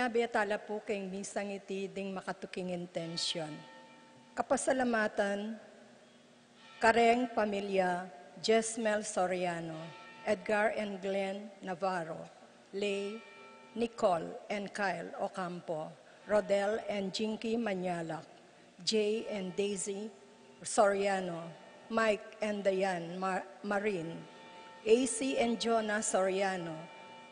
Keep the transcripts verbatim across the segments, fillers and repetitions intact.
Abetala pu keng misang iti ding makatuking intensyon. Kapasalamatan kareng pamilya Jesmel Soriano, Edgar and Glenn Navarro, Lay, Nicole and Kyle Ocampo, Rodel and Jinky Manyalak, Jay and Daisy Soriano, Mike and Diane Mar- Marin, A C and Jonah Soriano,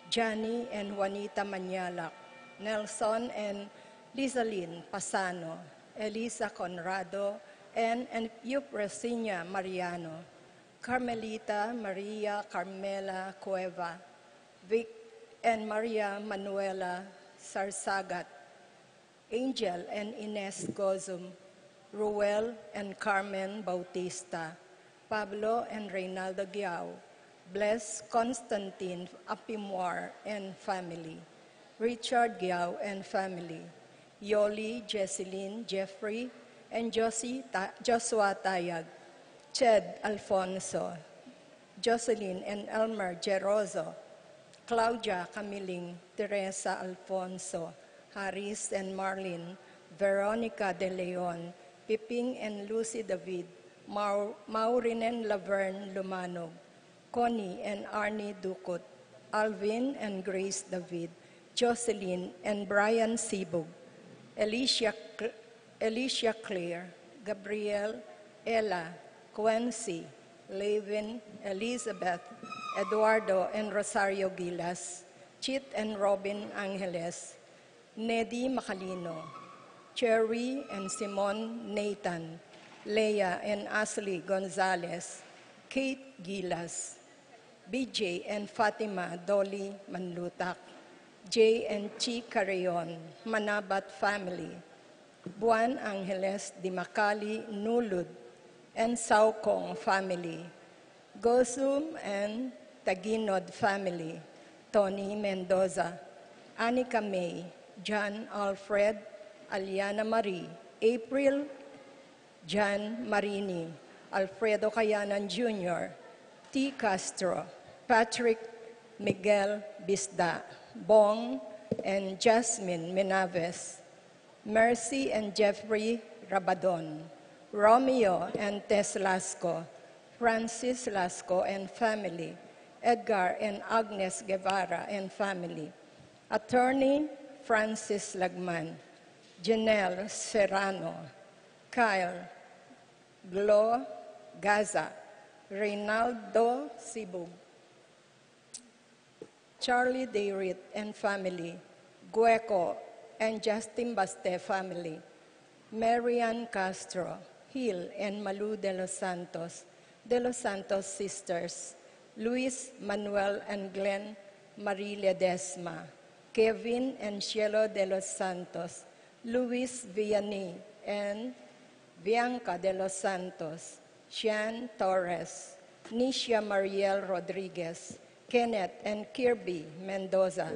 Johnny and Juanita Manyalak, Nelson and Lizalyn Pasano, Elisa Conrado, and, and Eupresinia Mariano, Carmelita Maria Carmela Cueva, Vic and Maria Manuela Sarsagat, Angel and Ines Gozum, Ruel and Carmen Bautista, Pablo and Reynaldo Giao, Bless Constantine Apimuar and family, Richard Giao and family, Yoli, Jesselyn, Jeffrey, and Josie Ta- Joshua Tayag, Ched Alfonso, Jocelyn and Elmer Gerozo, Claudia Camiling, Teresa Alfonso, Haris and Marlin, Veronica De Leon, Piping and Lucy David, Mau- Maureen and Laverne Lumanog, Connie and Arnie Ducut, Alvin and Grace David, Jocelyn and Brian Sibug, Alicia Cl- Alicia Claire, Gabriel, Ella, Quincy, Levin, Elizabeth, Eduardo, and Rosario Gilas, Chit and Robin Angeles, Nedi Macalino, Cherry and Simon Nathan, Leah and Ashley Gonzalez, Kate Gilas, B J and Fatima Dolly Manlutak, Jay and Chi Carreon, Manabat family, Buan Angeles Dimacali Nulud and Saukong family, Gosum and Taginod family, Tony Mendoza, Anika May, John Alfred, Aliana Marie, April, Jan Marini, Alfredo Kayanan Junior, T Castro, Patrick Miguel Bisda, Bong and Jasmine Menaves, Mercy and Jeffrey Rabadon, Romeo and Tess Lasco, Francis Lasco and family, Edgar and Agnes Guevara and family, Attorney Francis Lagman, Janelle Serrano, Kyle Glo Gaza, Reynaldo Sibug, Charlie Dayrit and family, Gueco and Justin Baste family, Marian Castro, Hill and Malu De Los Santos, De Los Santos sisters, Luis Manuel and Glenn Marie Ledesma, Kevin and Cielo De Los Santos, Luis Vianney and Bianca De Los Santos, Sian Torres, Nisha Mariel Rodriguez, Kenneth and Kirby Mendoza,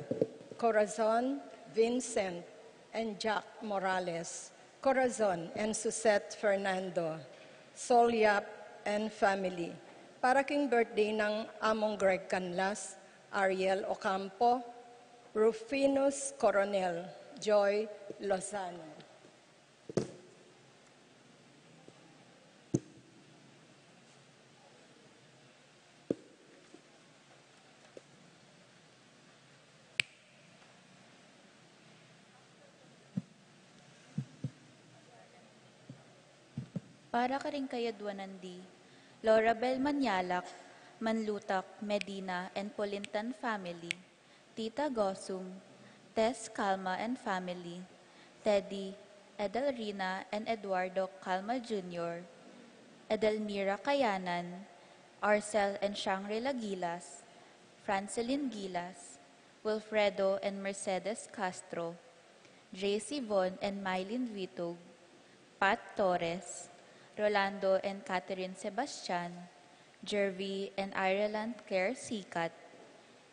Corazon Vincent and Jack Morales, Corazon and Suzette Fernando, Soliap and family. Para king birthday nang Among Greg Canlas, Ariel Ocampo, Rufinus Coronel, Joy Lozano. Para karing kayadwanan di Lorabel Manyalak, Manlutak, Medina, and Polintan family, Tita Gosum, Tess Calma and family, Teddy, Edelrina and Eduardo Calma Junior, Edelmira Kayanan, Arcel and Shangri-La Gilas, Francelin Gilas, Wilfredo and Mercedes Castro, J C Von and Mylene Vitug, Pat Torres, Rolando and Catherine Sebastian, Jervy and Ireland Claire Sikat,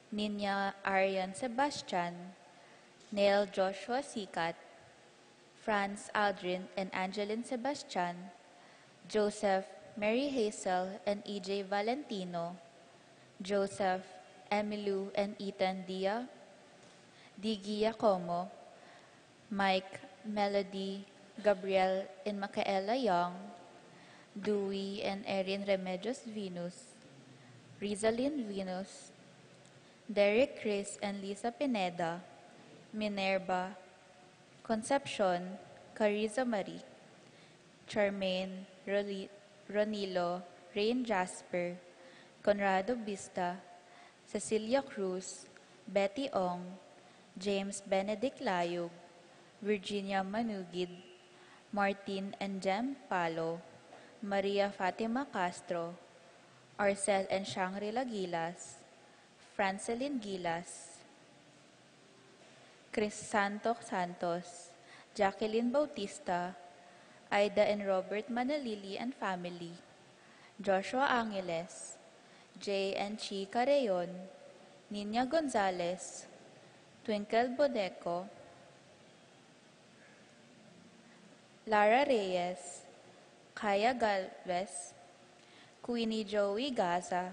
Nina Arian Sebastian, Neil Joshua Sikat, Franz Aldrin and Angeline Sebastian, Joseph, Mary Hazel and E J Valentino, Joseph, Emilu and Ethan Dia, Di Giacomo, Mike, Melody, Gabriel, and Michaela Young, Dewey and Erin Remedios Venus, Rizalyn Venus, Derek, Chris and Lisa Pineda, Minerva, Concepcion, Carissa Marie, Charmaine, Roli-, Ronilo, Rain Jasper, Conrado Vista, Cecilia Cruz, Betty Ong, James Benedict Layug, Virginia Manugid, Martin and Jem Palo, Maria Fatima Castro, Arcel and Shangri-La Gilas, Francelyn Gilas, Crisanto Santos, Jacqueline Bautista, Aida and Robert Manalili and family, Joshua Angeles, Jay and Chi Carreon, Nina Gonzalez, Twinkle Boneco, Lara Reyes, Kaya Galvez, Queenie Joey Gaza,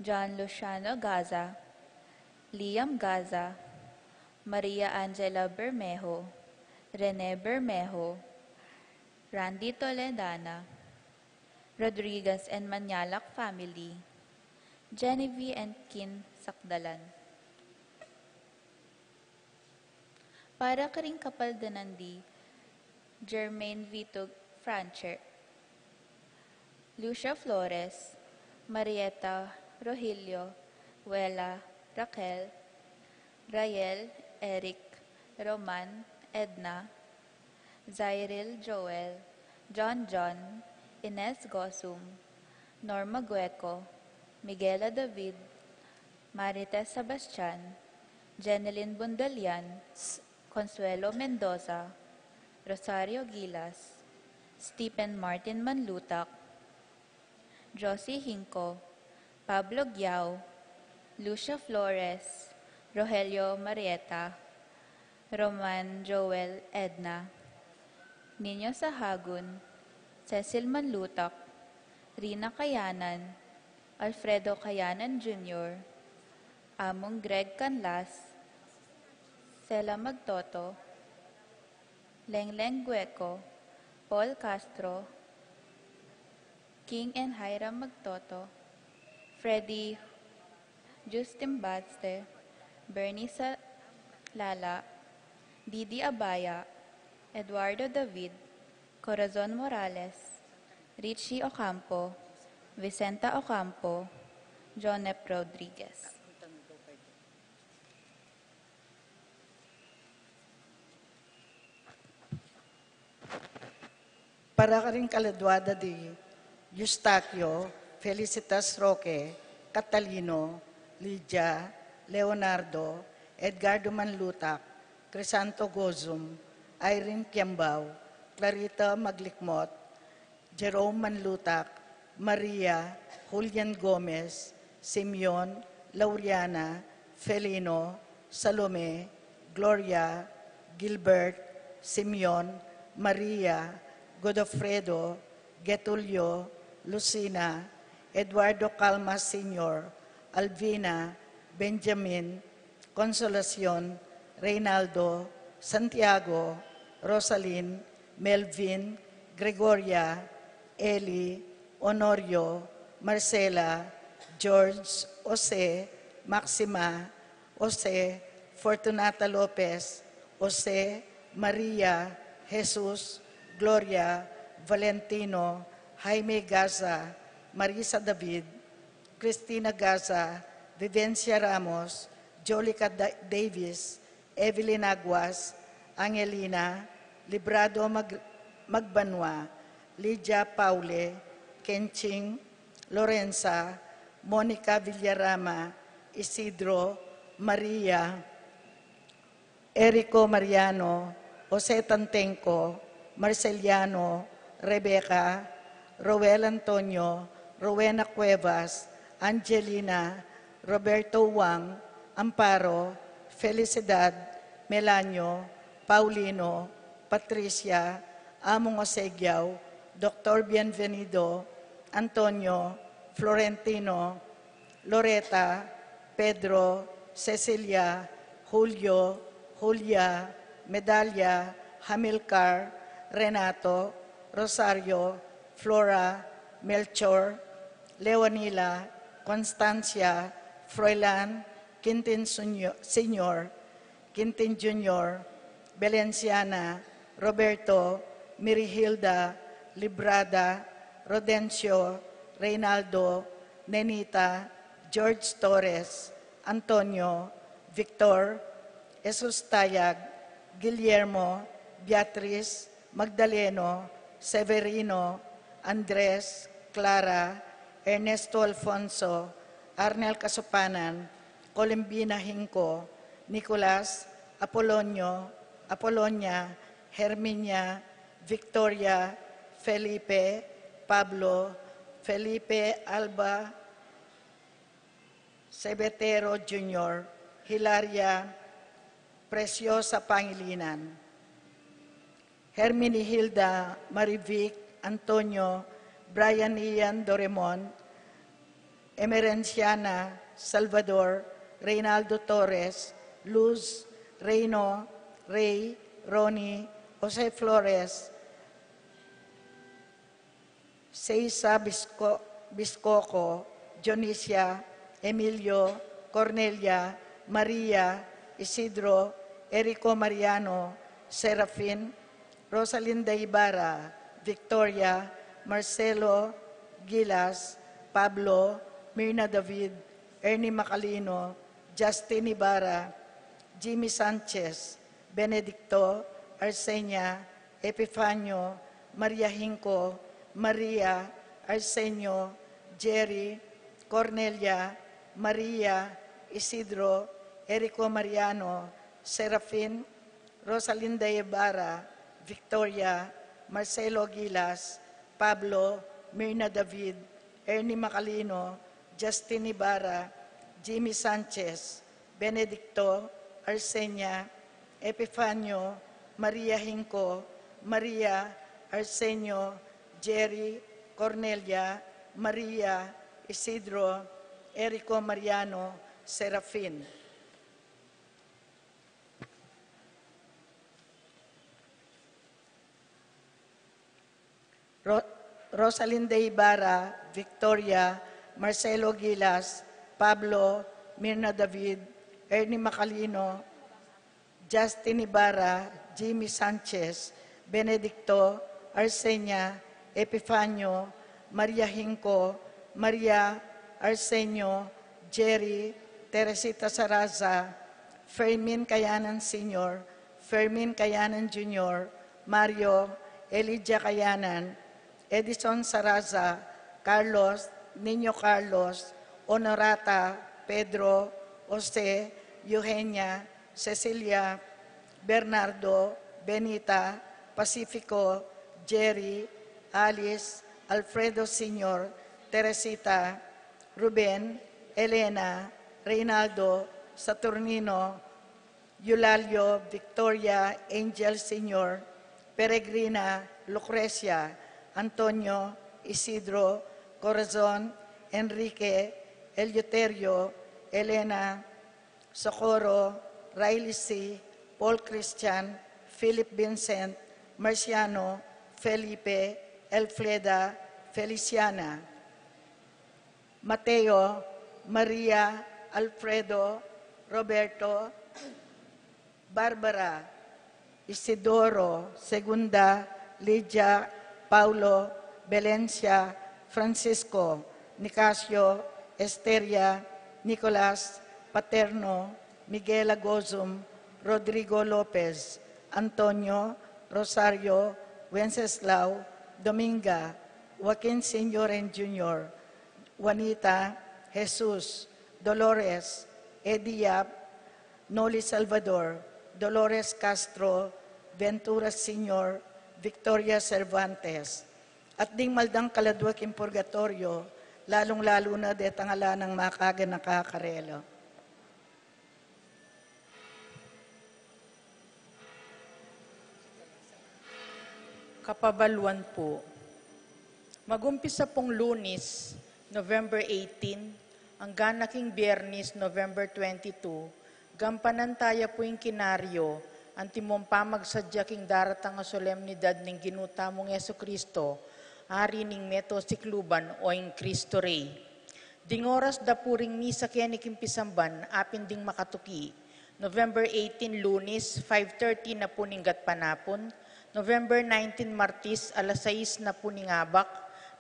John Luciano Gaza, Liam Gaza, Maria Angela Bermejo, Rene Bermejo, Randy Toledana, Rodriguez and Manyalak family, Genevieve and Kin Sakdalan. Para karing kapaldanan di Germaine Vitug Francher, Lucia Flores, Marieta, Rogelio, Wela, Raquel, Rael, Eric, Roman, Edna, Zairil Joel, John John, Ines Gosum, Norma Gueco, Miguela David, Marites Sebastian, Jenelyn Bundalian, Consuelo Mendoza, Rosario Gilas, Stephen Martin Manlutak, Josie Hinco, Pablo Giao, Lucia Flores, Rogelio Marieta, Roman Joel Edna, Nino Sahagun, Cecil Manlutak, Rina Kayanan, Alfredo Kayanan Junior, Among Greg Canlas, Sela Magtoto, Lengleng Gueco, Paul Castro, King and Hiram Magtoto, Freddy, Justin Baste, Bernie Salala, Didi Abaya, Eduardo David, Corazon Morales, Richie Ocampo, Vicenta Ocampo, Jonep Rodriguez. Para karing kaladua da di Eustaquio, Felicitas Roque, Catalino, Lydia, Leonardo, Edgardo Manlutak, Crisanto Gozum, Irene Kiambao, Clarita Maglikmot, Jerome Manlutak, Maria, Julian Gomez, Simeon, Lauriana, Felino, Salome, Gloria, Gilbert, Simeon, Maria, Godofredo, Getulio, Lucina, Eduardo Calma Senior, Alvina, Benjamin, Consolacion, Reynaldo, Santiago, Rosalyn, Melvin, Gregoria, Eli, Honorio, Marcela, George, Jose, Maxima, Jose, Fortunata Lopez, Jose, Maria, Jesus, Gloria, Valentino, Jaime Gaza, Marisa David, Cristina Gaza, Vivencia Ramos, Jolica Da-, Davis, Evelyn Aguas, Angelina, Librado Mag-, Magbanua, Lydia Paule, Kenching, Lorenza, Monica Villarama, Isidro, Maria, Erico Mariano, Jose Tantenco, Marceliano, Rebecca, Roel Antonio, Rowena Cuevas, Angelina, Roberto Wang, Amparo, Felicidad, Melanio, Paulino, Patricia, Among Osegiao, Doktor Bienvenido, Antonio, Florentino, Loreta, Pedro, Cecilia, Julio, Julia, Medalia, Hamilcar, Renato, Rosario, Flora, Melchor, Leonila, Constancia, Froilan, Quintin Sunyo-, Senior, Quintin Junior, Belenciana, Roberto, Mirihilda, Librada, Rodencio, Reynaldo, Nenita, George Torres, Antonio, Victor, Jesus Tayag, Guillermo, Beatriz, Magdaleno, Severino, Andres, Clara, Ernesto Alfonso, Arnel Casupanan, Columbina Hinco, Nicolas, Apolonio, Apolonia, Herminia, Victoria, Felipe, Pablo, Felipe Alba, Sebetero Junior, Hilaria, Preciosa Pangilinan, Herminihilda, Marivic, Antonio, Brian Ian Doremon, Emerenciana, Salvador, Reynaldo Torres, Luz, Reino, Rey, Ronnie, Jose Flores, Seisa Bisco-, Biscoco, Dionisia, Emilio, Cornelia, Maria, Isidro, Erico Mariano, Serafin, Rosalinda Ibarra, Victoria, Marcelo, Gilas, Pablo, Mirna David, Ernie Macalino, Justin Ibarra, Jimmy Sanchez, Benedicto, Arsenia, Epifanio, Maria Hinco, Maria, Arsenio, Jerry, Cornelia, Maria, Isidro, Erico Mariano, Serafin, Rosalinda Ibarra, Victoria, Marcelo Gilas, Pablo, Mirna David, Ernie Macalino, Justin Ibarra, Jimmy Sanchez, Benedicto, Arsenia, Epifanio, Maria Hinco, Maria, Arsenio, Jerry, Cornelia, Maria, Isidro, Erico Mariano, Serafin. Ro-, Rosalinda Ibarra, Victoria, Marcelo Gilas, Pablo, Mirna David, Ernie Macalino, Justin Ibarra, Jimmy Sanchez, Benedicto, Arsenia, Epifanio, Maria Hinco, Maria, Arsenio, Jerry, Teresita Saraza, Fermin Kayanan Senior, Fermin Kayanan Junior, Mario, Elijah Kayanan, Edison Saraza, Carlos, Niño Carlos, Honorata, Pedro, Jose, Eugenia, Cecilia, Bernardo, Benita, Pacifico, Jerry, Alice, Alfredo Senior, Teresita, Ruben, Elena, Reynaldo, Saturnino, Eulalio, Victoria, Angel Senior, Peregrina, Lucrecia, Antonio, Isidro, Corazon, Enrique, Eleuterio, Elena, Socorro, Riley C., Paul Christian, Philip Vincent, Marciano, Felipe, Elfreda, Feliciana, Mateo, Maria, Alfredo, Roberto, Barbara, Isidoro, Segunda, Lydia, Paulo, Belencia, Francisco, Nicasio, Esteria, Nicolas, Paterno, Miguel Agozum, Rodrigo Lopez, Antonio, Rosario, Wenceslao, Dominga, Joaquin Senior and Junior, Juanita, Jesus, Dolores, Eddie Yap, Noli Salvador, Dolores Castro, Ventura Senior, Victoria Cervantes. At ding maldang kaladwa king purgatoryo, lalung-lalu na detang ala nang makaganaka karela. Kapabaluan pu. Magumpisa pung Lunis, November eighteen, angga na king Biernis, November twenty-two, gampanan taya pu ing kinaryo Antimong pamagsadya king daratang a solemnidad ning Ginu tamung Jesucristo, Ari ning Meto Sikluban o ing Cristo Rey. Ding oras da pu ring misa keni king pisamban, apin ding makatuki. November eighteen, Lunes, five thirty na pu ning gatpanapun. November nineteen, Martes, alas sais na pu ning abak.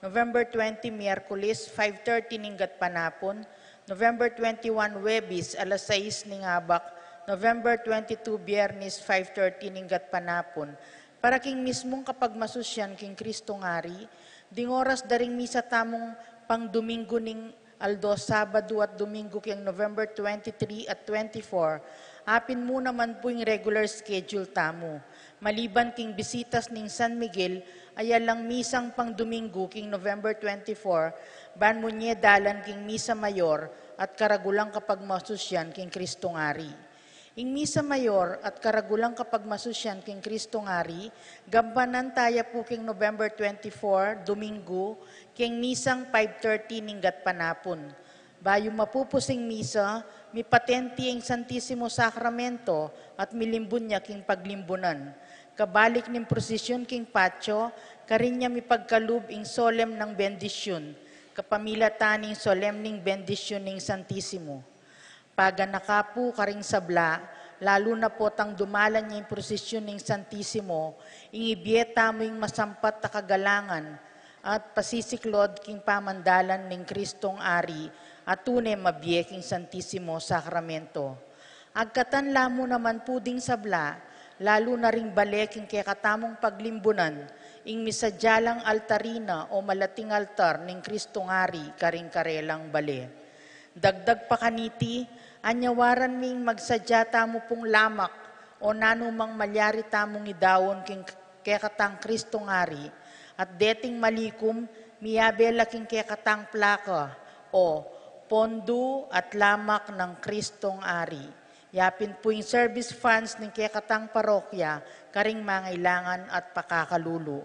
November twenty, Miyerkules, five thirty ning gatpanapun. November twenty-one, Huwebes, alas sais ning abak. November twenty-two, Biyernes, five thirty ning gatpanapun. Para king mismung kapagmasusyan king Kristong Ari, ding oras da ring misa tamung pang Domingo ning aldo Sabado at Domingo king November twenty-three at twenty-four, apin mu naman pu ing regular schedule tamu. Maliban king bisitas ning San Miguel, ay alang misang pang Domingo king November twenty-four, ban mu nye dalan king Misa Mayor at karagulang kapagmasusyan king Kristong Ari. Ing Misa Mayor at karagulang kapagmasusyan king Kristong Ari, gampanan taya pu king November twenty-four, Domingo, king misang five thirty ning gatpanapun. Bayu mapupus ing misa, mipatenti ing Santisimo Sakramento at milimbun ya king paglimbunan. Kabalik ning prosesyun king patio, karin ya mipagkalub ing solemnang bendisyun, kapamilatan ning solemneng bendisyun ning Santisimo. Paganaka pu karing sabla, lalu na potang dumalan ya ing prosesyun ning Santisimo, ing ibie tamu ing masampat a kagalangan at pasisiklod king pamandalan ning Kristong Ari, a tune mabie king Santisimo Sakramento. Agkatan la mu naman pu ding sabla, lalu na ring bale king kekatamung paglimbunan, ing misadya lang altarina o malating altar ning Kristong Ari karing karelang bale. Dagdag pa kaniti, anyawaran ming magsadya tamu pung lamak o nanumang malyari tamung idaun king kekatang Kristong Ari, at deting malikum, miyabe la king kekatang plaka o Pondo at Lamak ng Kristong Ari. Yapin pu ing service funds ning kekatang parokya karing mangailangan at pakakalulu.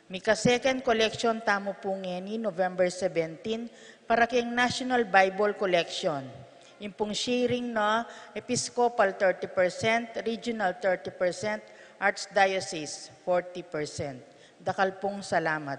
Mika second collection tamu pu ngeni, November seventeen, para keng National Bible Collection. Ing pung sharing na Episcopal thirty percent, Regional thirty percent, Archdiocese forty percent. Dakal pung salamat.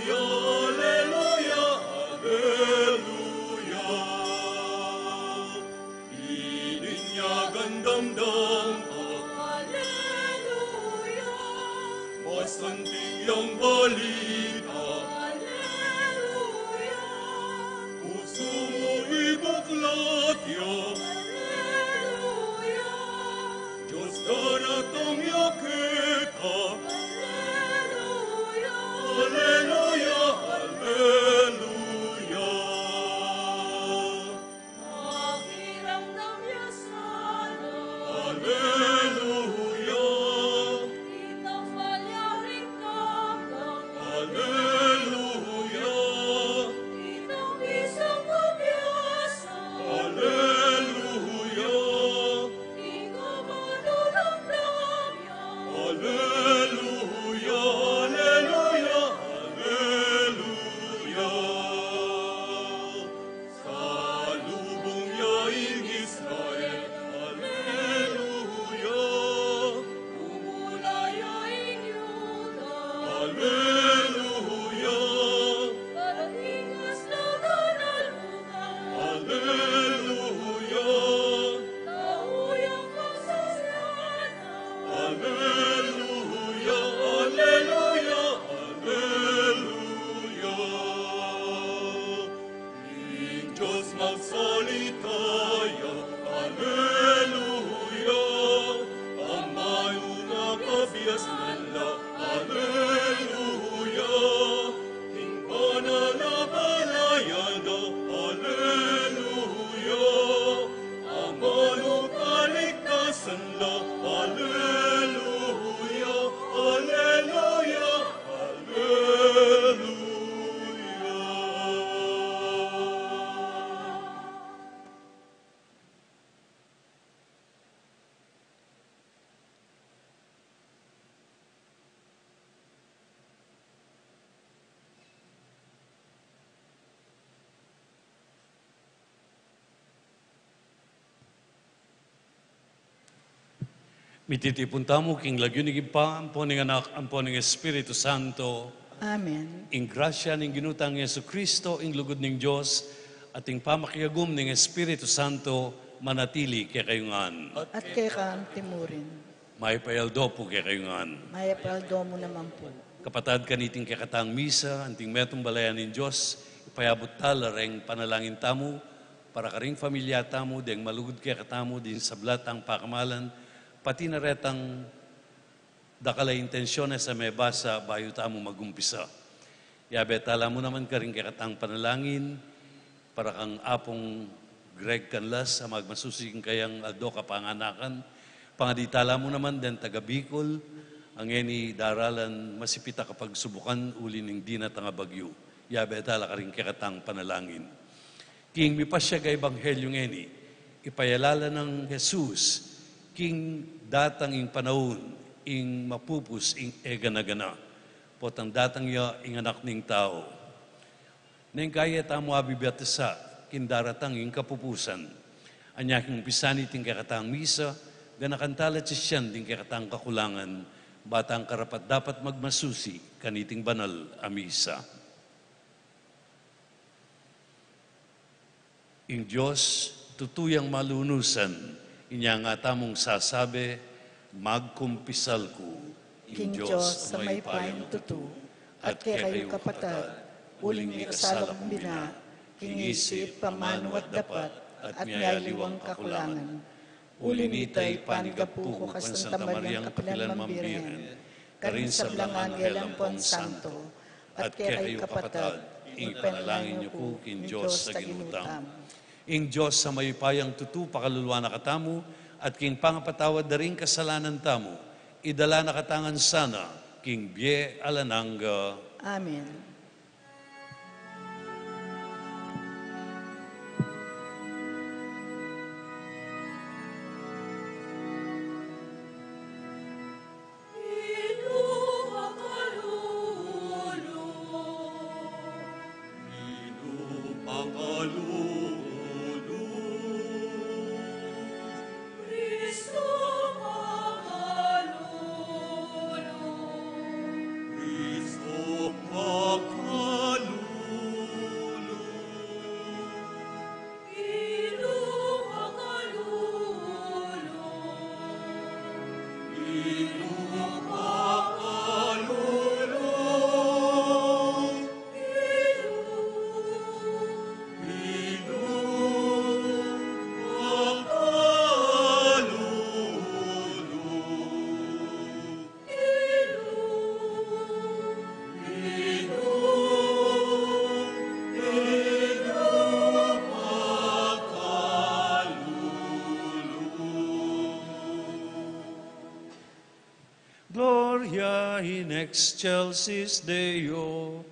Aleluya, aleluya. Ininyagan damdam ka. Aleluya. Masanting yang balita. Aleluya. Pusu mu ibuklat ya. Aleluya. Dios daratang ya keka. Aleluya. Aleluya, aleluya. Makiramdam ya sana. Aleluya. Itang malyaring damdam. Aleluya. Itang bisang pabiasa. Aleluya. Ika madulang damya. Aleluya, aleluya, aleluya. Salubung ya ing Israel. Aleluya. Mumula ya ing Yuda. Aleluya. Katingas na banal mu. Aleluya. Tau yang makasalanan. Aleluya, aleluya, aleluya. Ing Dios magsalita ya. Aleluya. Aleluya. King banal a balayan da, aleluya. Amalu kaligtasan da, aleluya, aleluya, aleluya. Mititipun tamu king lagyu ning Ibpa, ampo ning Anak, ampo ning Espiritu Santo. Amen. Ing grasya ning Ginu tang Jesucristo, ing lugud ning Dios, at ing pamakiagum ning Espiritu Santo, manatili kekayu ngan. At keka mu rin. Mayap a aldo pu kekayu ngan. Mayap a aldo mu naman pu. Kapatad, kaniting kekatang misa, anting metung balayan ning Dios, ipayabut tala reng panalangin tamu, para karing familia tamu, deng malugud kekatamu, ding sabla tang pakamalan, pati na retang dakal a intensyunes a mebasa bayu tamu magumpisa. Yabe tala mu naman karing kekatang panalangin, para kang Apung Greg Canlas, a magmasusi king kayang aldo kapanganakan, pangadi tala mu naman deng taga Bicol, a ngeni daralan masipit a kapagsubukan uli ning dinatang a bagyu. Yabe tala karing kekatang panalangin. King mipasyag a ebanghelyu ngeni, ipayalala nang Jesus, king datang ing panaun, ing mapupus, ing e gana-gana. Potang datang ya ing Anak ning Tau. Neng kaya tamu abibiatasa, king daratang ing kapupusan. Anya king umpisa niting kekatang misa, ganakan tala sisian ding kekatang kakulangan, ba tang karapat-dapat magmasusi, kaniting banal a misa. Ing Dios, tutu yang malunusan, inya nga tamung sasabi, magkumpisal ku, king Dios a mayupayang tutu, at kekayu kapatad, uling mikasala kung bina, king isip, pamanu at dapat, at miyaliwang kakulangan. Uli nita, ipanigapu ku kang Santa Mariang kapilan mang Birhen, karing sablang anghel ampong santo, at kekayu kapatad, ipanalangin yu ku king Dios a Ginu tamu. Ing Dios a mayupayang tutu pakaluluan na katamu, at king pangapatawad da ring kasalanan tamu, idala na katamu ngan sana king bie alang angga. Amen. Gloria in excelsis Deo.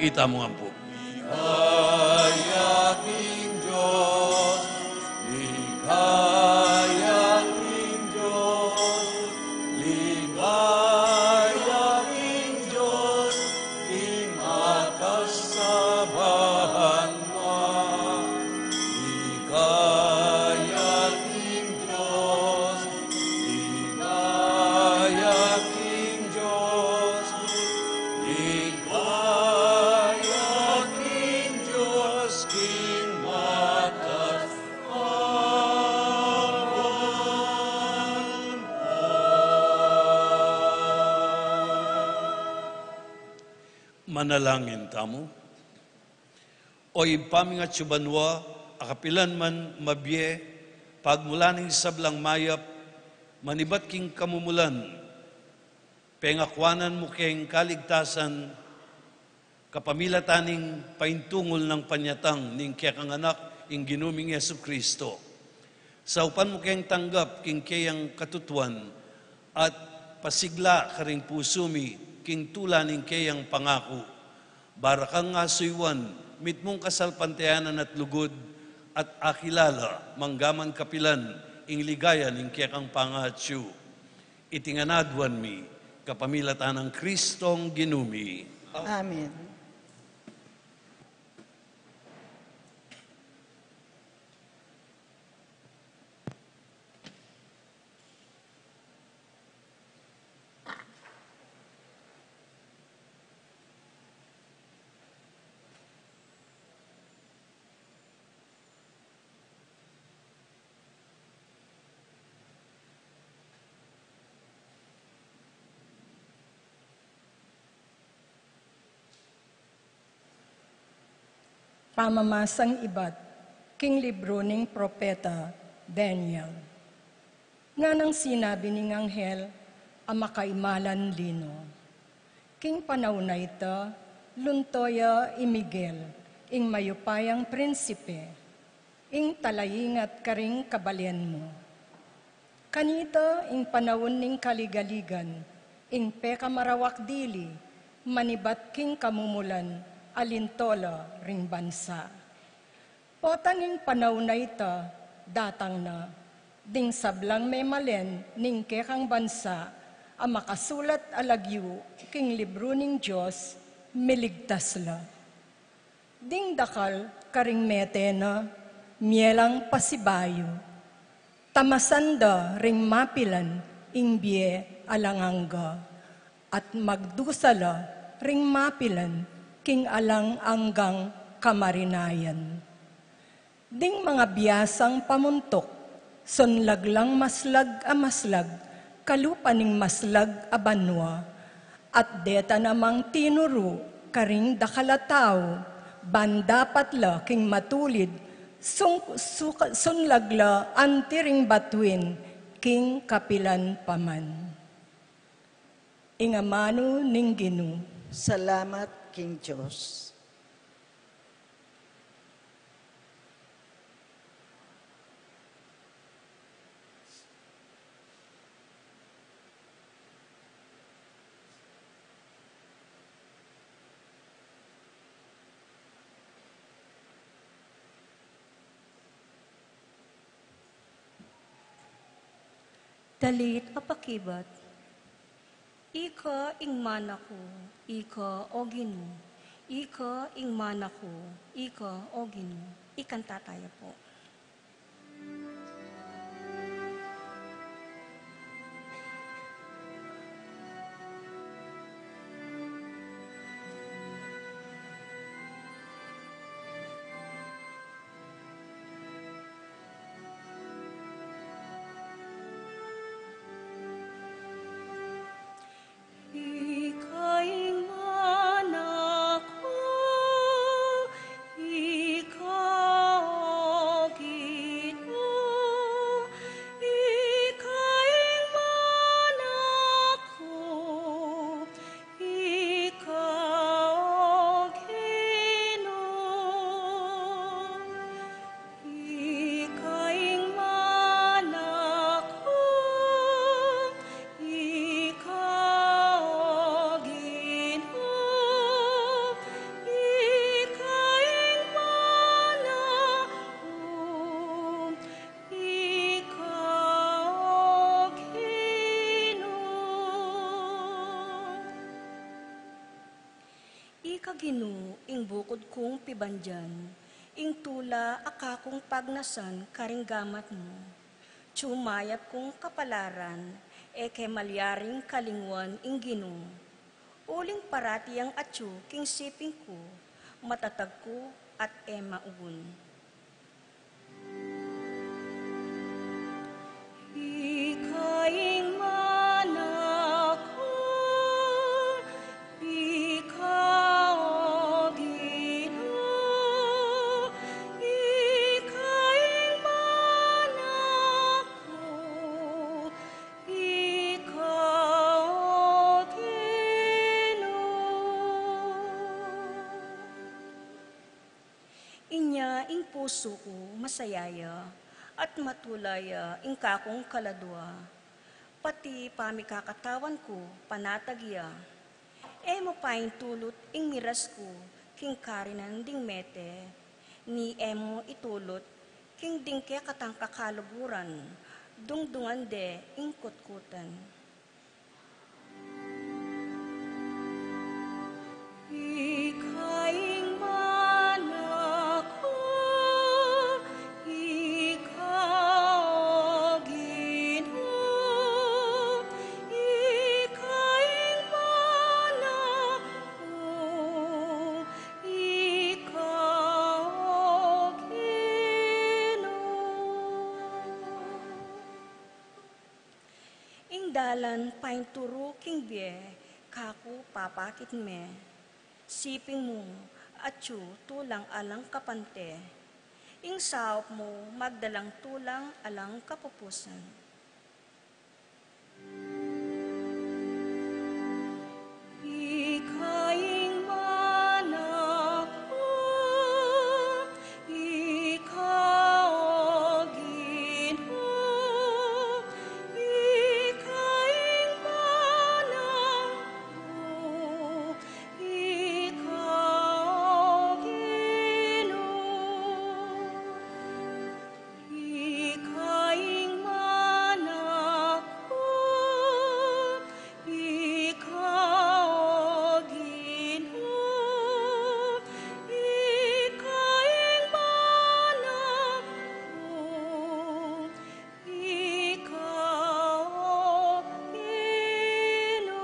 Kita mu ampu. Ligaya king Dios, ligaya king Dios, ligaya king Dios, king atas a banua. Ligaya king Dios, ligaya king Dios, ligaya king Dios, king atas a banua. Manalangin tamu. O Ibpa ming atsu banua, a kapilan man mabie, pagmulan ning sablang mayap, manibat king kamumulan, pengakuanan mu keng kaligtasan, kapamilatan ning paintungul nang panyatang ning kekang Anak, ing Ginu ming Jesucristo. Saupan mu keng tanggap king keyang katutuan, at pasigla karing pusu mi king tula ning keyang pangaku. Bara kang asuyuan, mitmung kasalpantayanan at lugud, at akilala, manggaman kapilan, ing ligaya ning kekang pangatsu. Iti ngan aduan mi, kapamilatan nang Kristong Ginu mi. Amen. Pamamasang ibat king libru ning propeta Daniel. Nganang sinabi ning anghel a makaimalan lino, king panaun a ita, lunto ya i Miguel, ing mayupayang prinsipe, ing talaingat karing kabalen mu. Kanita ing panaun ning kaligaligan, ing pekamarawak dili, manibat king kamumulan a linto la ring bansa. Pota ning panaun a ita, datang na, ding sablang memalen ning kekang bansa, a makasulat a lagyu king libru ning Dios, miligtas la. Ding dakal karing mete na, mie lang pasibayu. Tamasan da ring mapilan ing bie alang angga, at magdusa la ring mapilan king alang anggang kamarinayan. Ding mangabiasang pamuntuk, sunlag lang maslag a maslag, kalupa ning maslag a banua, at deta namang tinuru karing dakal a tau, ban dapat la king matulid, sung-, suka-, sunlag la anti ring batuin, king kapilan pa man. Ing amanu ning Ginu. Salamat king Dios. Dalit a pakibat. Ika ing mana ku, ika, o Ginu, ika ing mana ku, ika, o Ginu. Ikanta taya pu. Ika ing mana ku, ika, o Ika Ginu ing bukud kung pibandian, ing tula a kakung pagnasan karing gamat mu. Atyu mayap kung kapalaran, e ke malyaring kalinguan ing Ginu. Uling parati yang atyu king siping ku, matatag ku at e maugun. Ika ing mana ku, ika, o Ginu, ika ing mana ku, ika, o Ginu. Inya ing pusu ku masaya ya, at matula ya ing kakung kaladua. Pati pamikakatawan ku, panatag ya. E mu paintulut ing miras ku king karinan ding mete, ni e mu itulut king ding kekatang kakaluguran, dungdungan de ing kutkutan. Ika ing mana ku, ika, o Ginu, ika ing mana ku, ika, o Ginu. Ing dalan painturu king bie, kaku papakit me. Siping mu, atyu tulang alang kapante. Ing saup mu, magdalang tulang alang kapupusan. Ika ing mana ku, ika, o Ginu, ika ing mana ku, ika, o Ginu. Ika ing mana ku, ika, o Ginu, ika ing mana ku, ika, o Ginu.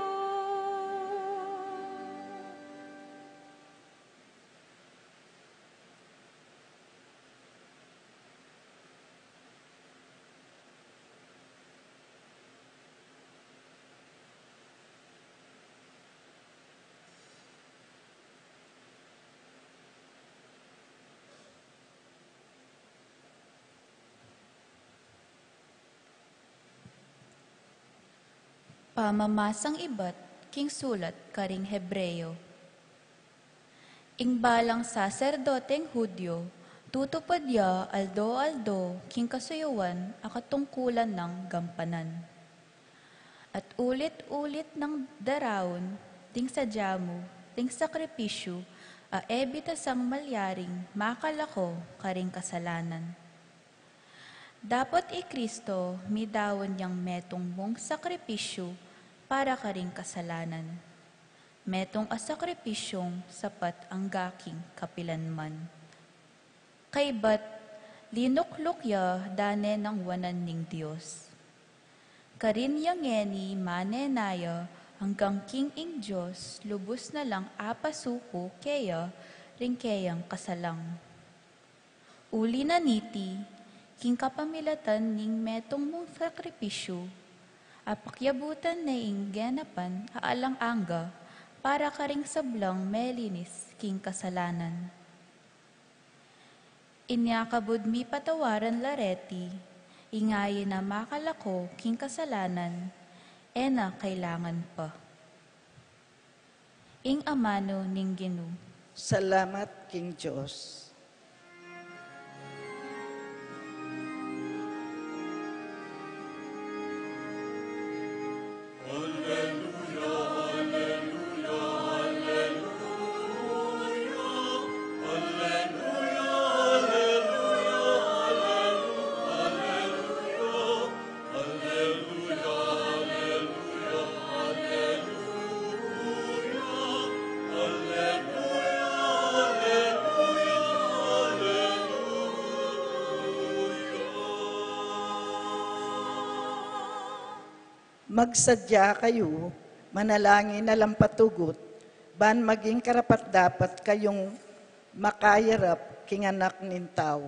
Pamamasang ibat king sulat karing Hebreo. Ing balang saserdoteng Judio, tutupad ya aldo-aldo king kasuyuan a katungkulan nang gampanan. At ulit-ulit nang daraun ding sadya mu ding sakripisyu a e bitasang malyaring makalako karing kasalanan. Dapot i Kristo midaun yang metung mung sakripisyu para karing kasalanan, metung a sakripisyung sapat angga king kapilanman. Kaybat, linukluk ya dane nang wanan ning Dios. Karin ya ngeni manenaya anggang king ing Dios lubus na lang apasuku keya ring keyang kasalang. Uli na niti, king kapamilatan ning metung mung sakripisyu, apakyabutan ne ing genapan a alang angga para karing sablang melinis king kasalanan. Inya kabud mipatawaran la reti, ing ain a makalako king kasalanan, e na kailangan pa. Ing amanu ning Ginu. Salamat king Dios. Magsadya kayu, manalangin na lang patugut, ban maging karapat-dapat kayung makayarap king Anak ning Tau.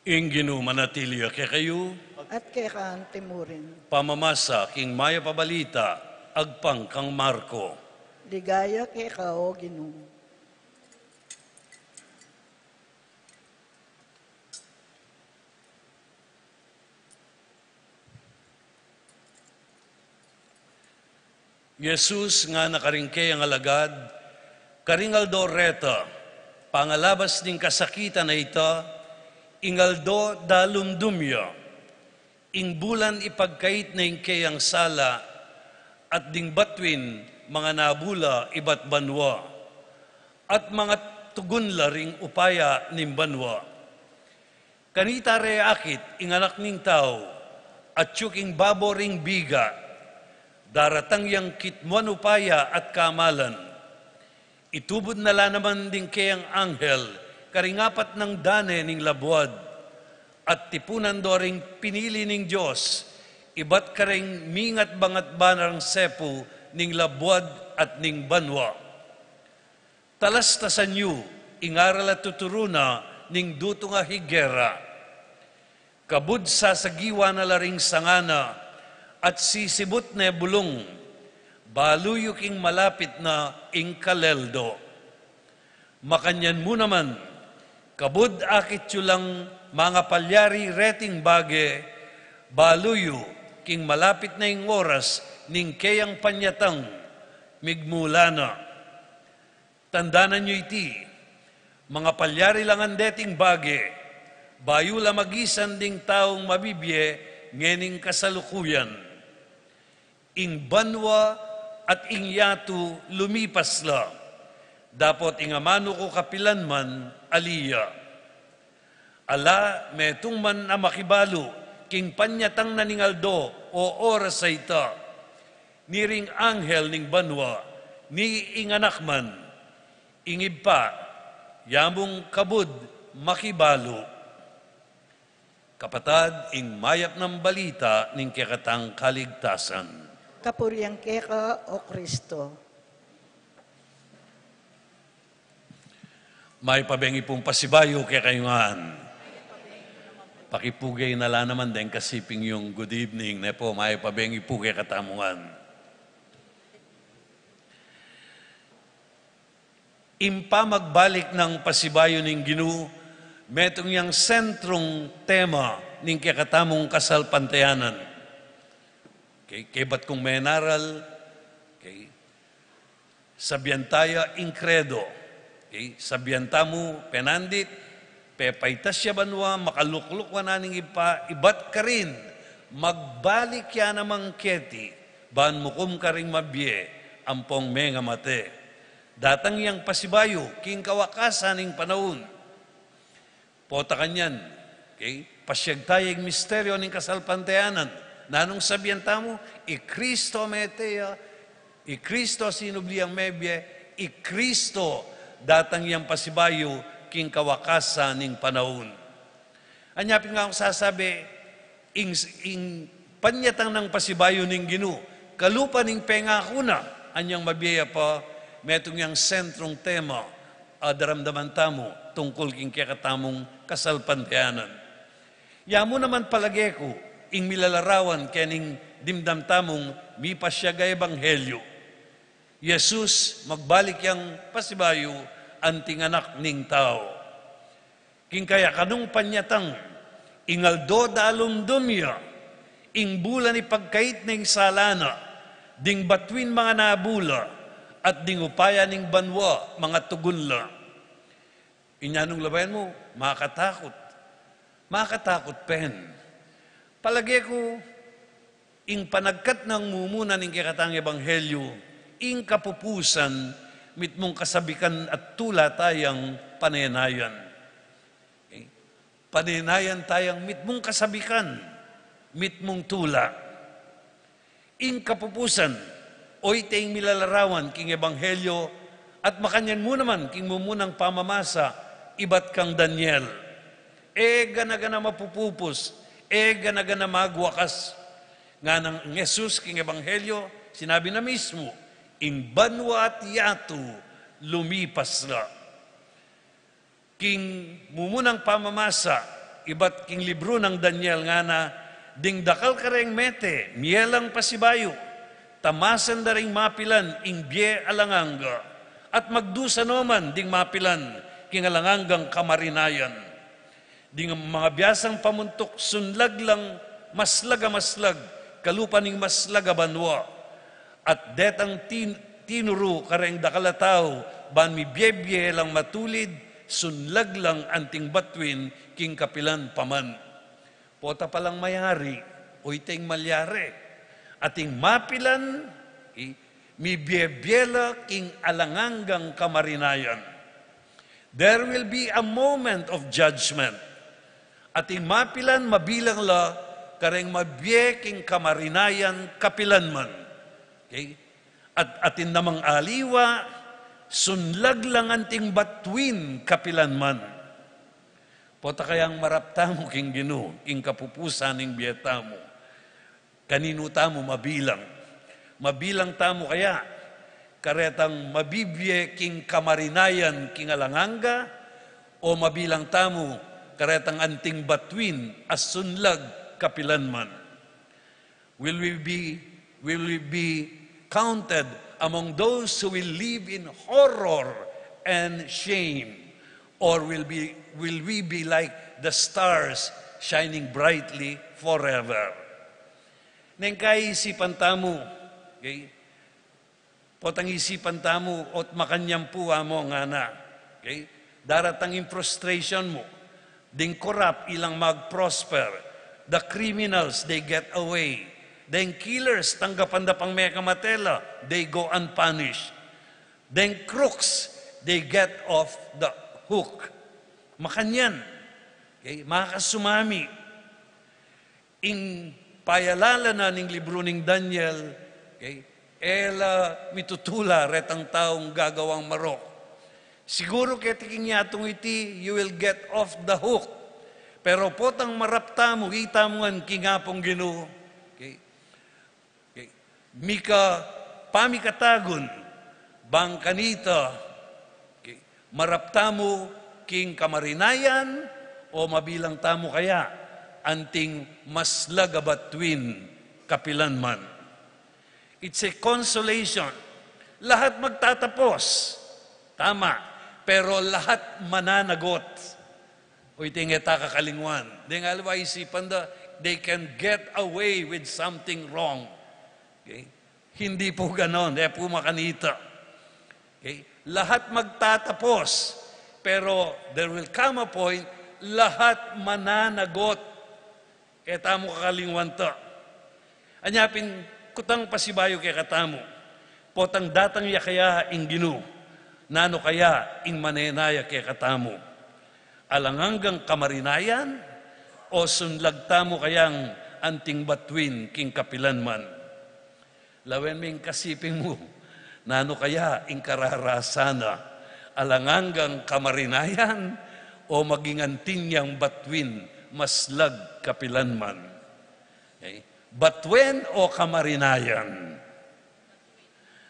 Ing Ginu manatili ya kekayu. At keka antimurin. Pamamasa king Mayap a Balita agpang kang Marco. Ligaya keka, O Ginu. Jesus ngana karing keyang alagad, karing aldo reta, pangalabas ning kasakitan a ita, ing aldo dalumdum ya, ing bulan ipagkait na ing keyang sala, at ding batuin manganabul la ibat banua, at mangatugun la ring upaya ning banua. Kanita re akit ing Anak ning Tau, atyu king babo ring biga, daratang yang kitmuan upaya at kamalan. Itubud na la naman ding keyang anghel karing apat nang dane ning labuad, at tipunan do ring pinili ning Dios, ibat karing mingat bangat banang sepu ning labuad at ning banua. Talastasan yu ing aral a tuturu na ning dutung a higera. Kabud sasagiwa na la ring sanga na, at sisibut ne bulung, balu yu king malapit na ing kaleldo. Makanyan mu naman, kabud akit yu lang mangapalyari reting bage, balu yu king malapit na ing oras ning keyang panyatang, migmula na. Tandanan yu iti, mangapalyari la ngan deting bage, bayu la magisan ding taung mabibie ngening kasalukuyan. Ing banua at ing yatu lumipas la, dapot ing amanu ku kapilan man ali ya. Ala metung man a makibalu king panyatang na ning aldo o oras a ita, ni ring anghel ning banua, ni ing Anak man. Ing Ibpa, ya mung kabud makibalu. Kapatad, ing mayap nang balita ning kekatang kaligtasan. Kapurian keka, O Kristo. Mayap a bengi pung pasibayu kekayu ngan. Pakipugay na la naman deng kasiping yung good evening, ne po? Mayap a bengi pu kekatamu ngan. Ing pamagbalik nang pasibayu ning Ginu, metung yang sentrung tema ning kekatamung kasalpantayanan. Okay, kebat kung menaral, okay, sabian taya ing Kredo. Okay, sabian tamu, penandit, pepaitas ya banua, makalukluk wanan ning Ibpa, ibat karin, magbalik ya namang keti, ban mukum karing mabie, ampong mengamate. Datang yang pasibayu king kawakasan ning panaun. Pota kanyan, okay? Pasiag taya ing misteryo ning kasalpantayanan. Nanung sabian tamu, i Kristo mete ya, i Kristo sinubli yang mebie, i Kristo datang yang pasibayu king kawakasan ning panaun. Anya pin nga kung sasabi, ing, ing panyatang nang pasibayu ning Ginu, kalupa ning pengaku na, anyang mabie ya pa, metung yang sentrung tema a daramdaman tamu tungkul king kekatamung kasalpantayanan. Ya mu naman palage ku, ing milalarawan kening dimdam tamung mipasiag a ebanghelyu. Jesus, magbalik yang pasibayu, anting Anak ning Tau. King kaya kanung panyatang, ing aldo dalumdum ya, ing bulan ipagkait na ing sala na, ding batuin manganabul la, at ding upaya ning banua mangatugun la. Inya nung lawen mu, makatakut. Makatakut pen. Alage ku, ing panagkat nang mumuna ning kekatang ebanghelyo, ing kapupusan, mitmung kasabikan at tula tayang panenayan. Okay? Panenayan tayang mitmung kasabikan, mitmung tula. Ing kapupusan, oyteng milalarawan king ebanghelyo, at makanyan mu naman king mumunang pamamasa, ibat kang Daniel. E gana-gana mapupupus, e gana-gana magwakas. Nganang Jesus king ebanghelyo, sinabi na mismu, ing banua at yatu lumipas la. King mumunang pamamasa, ibat king libru nang Daniel ngana, ding dakal kareng mete, mie lang pasibayu, tamasan da ring mapilan ing bie alang angga, at magdusa no man ding mapilan king alang anggang kamarinayan. Ding mangabiasang pamuntuk sunlag lang maslag a maslag, kalupa ning maslag a banua. At detang tin-, tinuru kareng dakal a tau, ban mibie-bie lang matulid, sunlag lang anting batuin king kapilan pa man. Pota palang mayari, oyteng malyari. Ating mapilan, i, mibie-bie la king alang anggang kamarinayan. There will be a moment of judgment. Ating mapilan mabilang la kareng mabie king kamarinayan kapilan man. Okay? At atin namang aliwa, sunlag lang anting batuin kapilan man. Pota kayang marap tamu king Ginu, king kapupusan ning bie tamu. Kaninu tamu mabilang? Mabilang tamu kaya karetang mabibie king kamarinayan king alang angga, o mabilang tamu karetang anting batuin a sunlag kapilan man? Will we be, will we be counted among those who will live in horror and shame? Or will be, will we be like the stars shining brightly forever? Neng kaisipan tamu, okay? Potang isipan tamu, ot makanyan pu, amo ngana. Okay? Daratang ing frustration mu. Ding korap ilang mag-prosper. The criminals, they get away. Ding killers, tanggapan da pang mekamate la, they go unpunished. Ding crooks, they get off the hook. Makanyan. Okay? Makasumami. Ing payalala na ning libru ning Daniel, okay, e la mitutula retang taung gagawang marok. Siguru keti king yatung iti, you will get off the hook. Pero potang marap tamu, itamu ngan king Apung Ginu. Okay? Okay. Mika pamikatagun, bang kanita, okay, marap tamu king kamarinayan o mabilang tamu kaya anting maslag a batuin kapilan man? It's a consolation. Lahat magtatapos. Tama. Pero lahat mananagot. O iti nga e ta kakalingwan. Deng aliwa isipan da, they can get away with something wrong. Okay? Hindi po ganon. E po makanita. Okay? Lahat magtatapos. Pero there will come a point, lahat mananagot. E tamu kakalingwan ta. Anya pin, kutang pasibayu kekatamu. Potang datang ya kaya ing Ginu, nanu kaya ing manenaya kekatamu? Alang anggang kamarinayan, o sunlag tamu kayang anting batuin king kapilan man? Lawen me ing kasiping mu, nanu kaya ing kararasan na? Alang anggang kamarinayan, o maging anting yang batuin maslag kapilan man? Okay? Batuen o kamarinayan?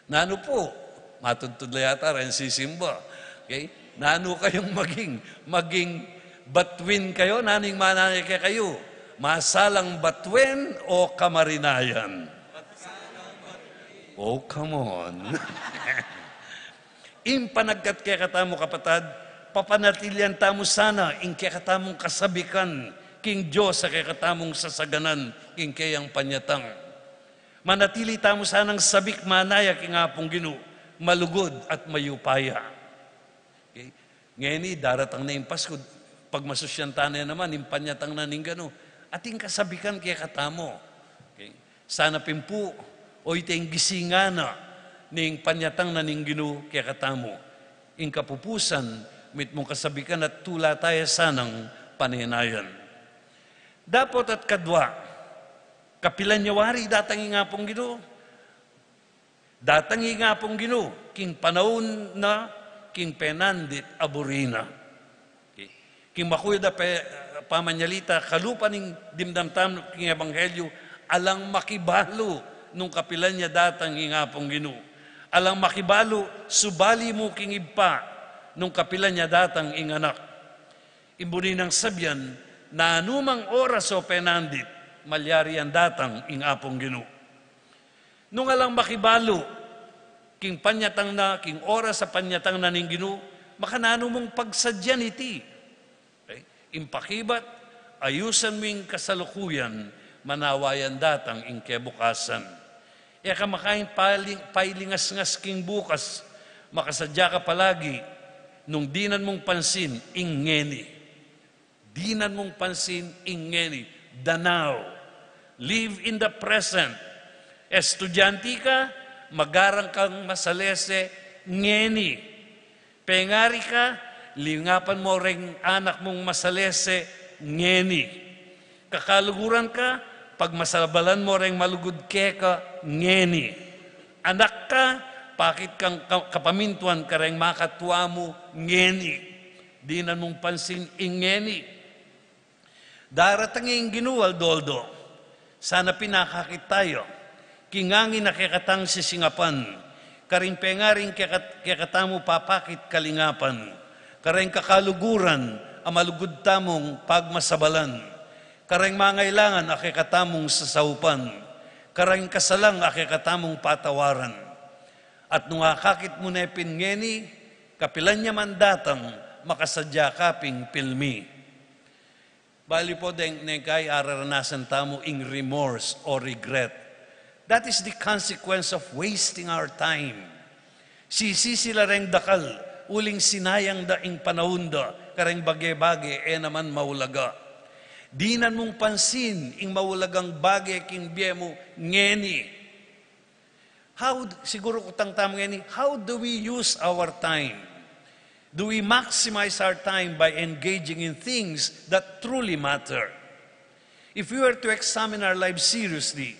Nanu pu? Matudtud la yata reng sisimba. Okay? Nanu kayung maging? Maging batuin kayu? Nanu ing manaya kekayu? Masalang batuen o kamarinayan? Oh, come on. Ing panagkat kekatamu, kapatad, papanatilian tamu sana ing kekatamung kasabikan king Dios a kekatamung sasaganan king keyang panyatang. Manatili tamu sanang sabik manaya king Apung Ginu, malugud at mayupaya. Okay? Ngeni, daratang na ing Pasku, pagmasusyan ta ne naman ing panyatang na ning ganu. Atin kasabikan kekatamu. Okay? Sana pin pu, o iti ing gisingan na ning panyatang na ning Ginu kekatamu. Ing kapupusan, mitmung kasabikan at tula taya sanang panenayan. Dapot at kadwa, kapilan ya wari datang ing Apung Ginu? Datang ing Apung Ginu, king panaun na, king penandit a buri na. Okay. King makuyad a pe-, pamanyalita, kalupa ning dimdam tamu king ebanghelyu, alang makibalu nung kapilan ya datang ing Apung Ginu. Alang makibalu, subali mu king Ibpa nung kapilan ya datang ing Anak. Ing buri nang sabian, nanumang oras o penandit, malyari yang datang ing Apung Ginu. Nung alang makibalu king panyatang na, king oras a panyatang na ning Ginu, makananu mung pagsadyan iti. Okay? Ing pakibat, ayusan mu ing kasalukuyan, manawa yang datang ing kebukasan. E ka makain pailing-, pailingasngas king bukas, makasadya ka palagi, nung dinan mung pansin ing ngeni. Dinan mung pansin ing ngeni, the now. Live in the present. Estudyante ka, magarang kang masalese ngeni. Pengari ka, lingapan mu reng anak mung masalese ngeni. Kakaluguran ka, pagmasabalan mu reng malugud keka ngeni. Anak ka, pakit kang ka-, kapamintuan kareng makatua mu ngeni. Dinan mung pansin ing ngeni. Daratang ing Ginu aldo-aldo. Sana pin akakit tamu king angin a kekatang sisingapan, karing pengaring kekat-, kekatamu papakit kalingapan, kareng kakaluguran a malugud tamung pagmasabalan, kareng mangailangan a kekatamung sasaupan, kareng kasalang a kekatamung patawaran. At nung akakit mu ne pin ngeni, kapilan ya man datang, makasadya ka ping pilmi. Bali pu deng, neng kai araranasan tamu ing remorse o regret. That is the consequence of wasting our time. Sisisi la reng dakal, uling sinayang da ing panaun da, kareng bage-bage, e naman maulaga. Dinan mung pansin ing maulagang bage king bie mu ngeni. How, siguru kutang tamu ngeni, how do we use our time? Do we maximize our time by engaging in things that truly matter? If we were to examine our lives seriously,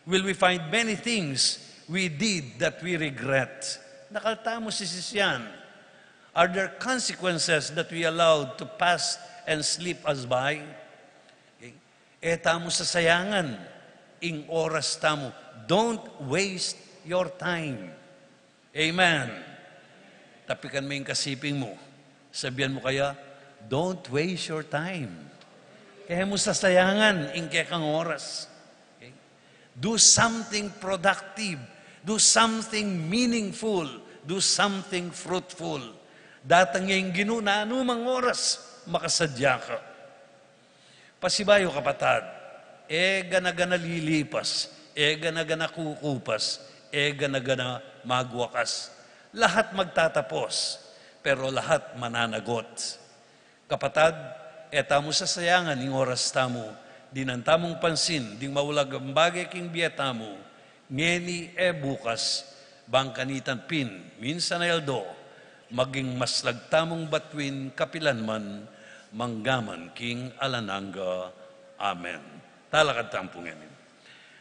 will we find many things we did that we regret? Dakal tamu sisisian. Are there consequences that we allowed to pass and slip us by? Okay? E tamu sasayangan ing oras tamu. Don't waste your time. Amen. Tapikan mu ing kasiping mu. Sabian mu kaya, "Don't waste your time." E mu sasayangan ing kekang oras. Okay? Do something productive. Do something meaningful. Do something fruitful. Datang ya ing Ginu nanumang oras, makasadya ka. Pasibayu, kapatad, e gana-gana lilipas, e gana-gana kukupas, e gana-gana magwakas. Lahat magtatapos, pero lahat mananagot. Kapatad, e tamu sasayangan ing oras tamu, dinan tamung pansin ding maulagang bage king bie tamu, ngeni e bukas, bang kanita pin, minsan a aldo, maging maslag tamung batuin kapilan man, mangga man king alang angga. Amen. Talakad tamu pu ngeni.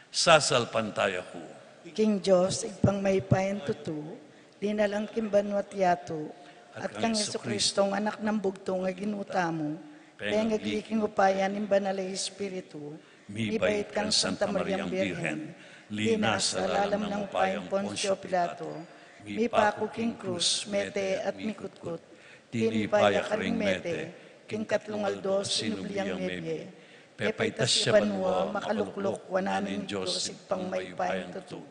Sasalpantaya ku king Dios, Ibpang mayupayang tutu, linalang king banua't yatu, at kang Jesucristong Anak nang bugtung a Ginu tamu, pengagli king upaya ning Banal a Espiritu, mibait kang Santa Mariang Birhen, linasa lalam nang upayang Poncio Pilato, mipaku king krus, mete at mikutkut, tinipa ya karing mete, king katlung aldo sinubli yang mebie, pepaitas ya banua, makalukluk wanan ning Dios Ibpang mayupayang tutu.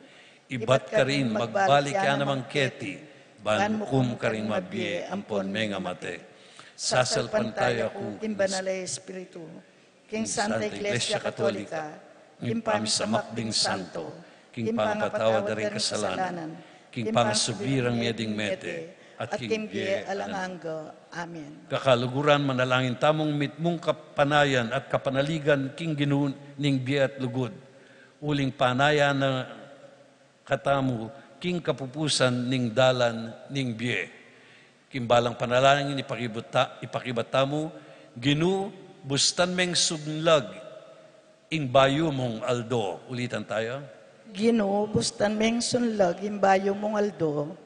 Ibat karin magbalik ya naman keti, ban mukum karing mabie ampon mengamate. Sasalpantaya ku king Banal a Espiritu, king Santa Iglesia Katolika, king pamisamak ding santo, king pangapatawad da ring kasalanan, king pangasubli rang mie ding mete, at king bie alang angga. Amen. Kakaluguran, manalangin tamung mitmung kapanayan at kapanaligan king Ginu ning bie at lugud. Uling panayan na katamu king kapupusan ning dalan ning bie. King balang panalangin, ipakibat ta-, ipakibat tamu, Ginu, bustan meng sunlag ing bayu mung aldo. Ulitan taya. Ginu, bustan meng sunlag ing bayu mung aldo.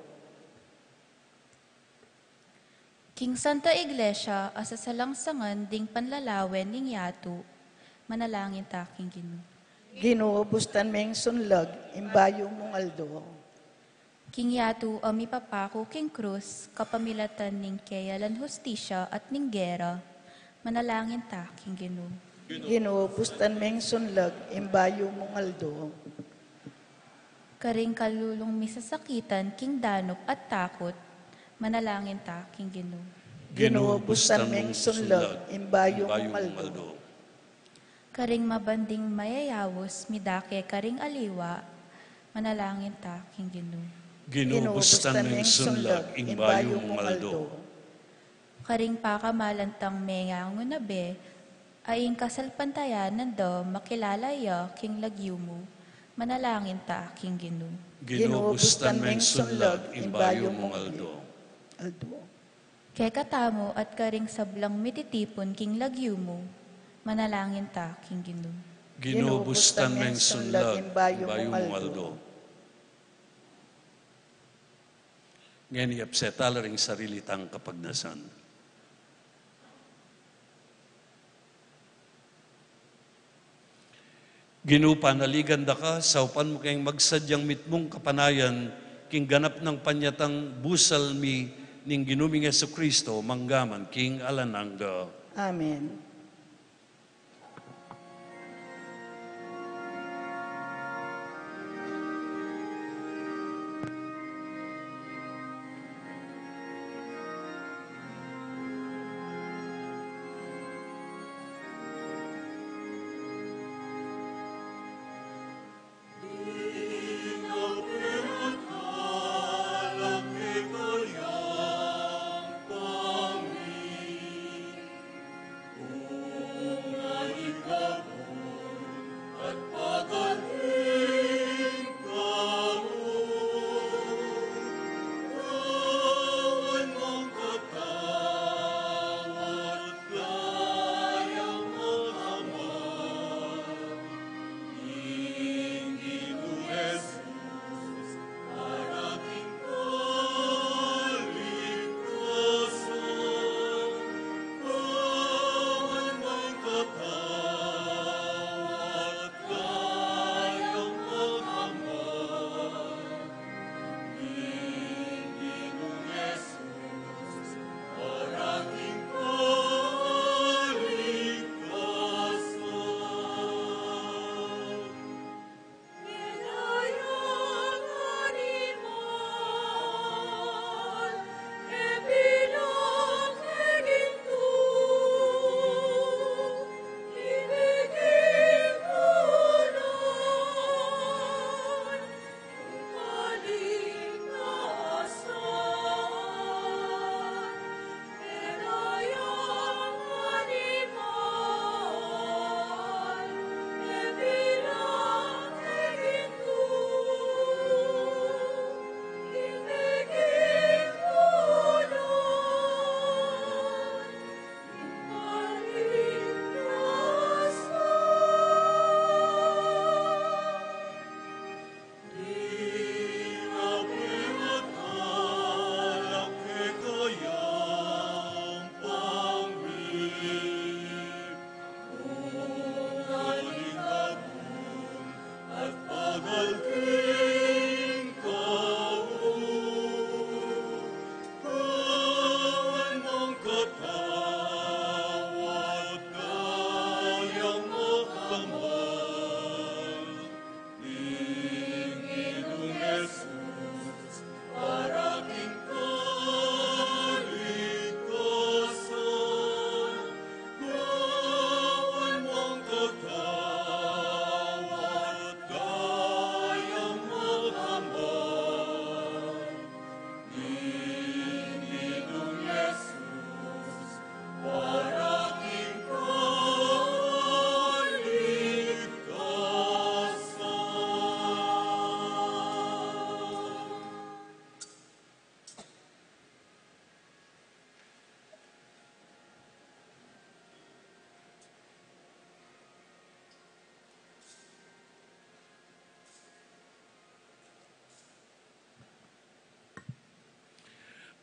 King Santa Iglesia a sasalangsangan ding panlalawen ning yatu, manalangin ta king Ginu. Ginu, bustan meng sunlag ing bayu mung aldo. King yatu a mipapaku king krus, kapamilatan ning keyalan hustisya at ning gera, manalangin ta king Ginu. Ginu, bustan meng sunlag ing bayu mung aldo. Karing kalulung misasakitan king danup at takut, manalangin ta king Ginu. Ginu, bustan meng sunlag ing bayu mung aldo. Karing mabanding mayayaus midake karing aliwa, manalangin ta king Ginu. Ginu, bustan meng sunlag ing bayu mung aldo. Karing pakamalan tang mengangu na be, a ing kasalpantayanan da makilala ya king lagyu mu, manalangin ta king Ginu. Ginu, bustan meng sunlag ing bayu mung aldo. Aldo. Kekatamu at karing sablang mititipun king lagyu mu, manalangin ta king Ginu. Ginu, bustan meng sunlag ing bayu mung aldo. Ngeni, apseta la ring sarili tang kapagnasan. Ginu, panaligan da ka, saupan mu keng magsadyang mitmung kapanayan, king ganap nang panyatang busal mi ning Ginu ming Jesucristo, mangga man king alang angga. Amen.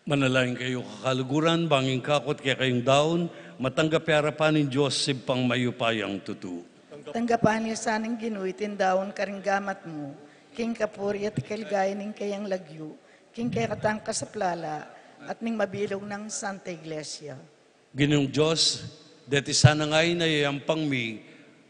Manalangin kayu, kakaluguran, bang ing kakut kekayung daun matanggap ya king arapan ning Dios Ibpang mayupayang tutu. Tanggapan na sana ning Ginu iting daun karing gamat mu, king kapurian at kaligayan ning kayang lagyu, king kekatang kasaplalan, at ning mabilug nang Santa Iglesia. Ginung Dios, deti sana ngan ing yayampang mi,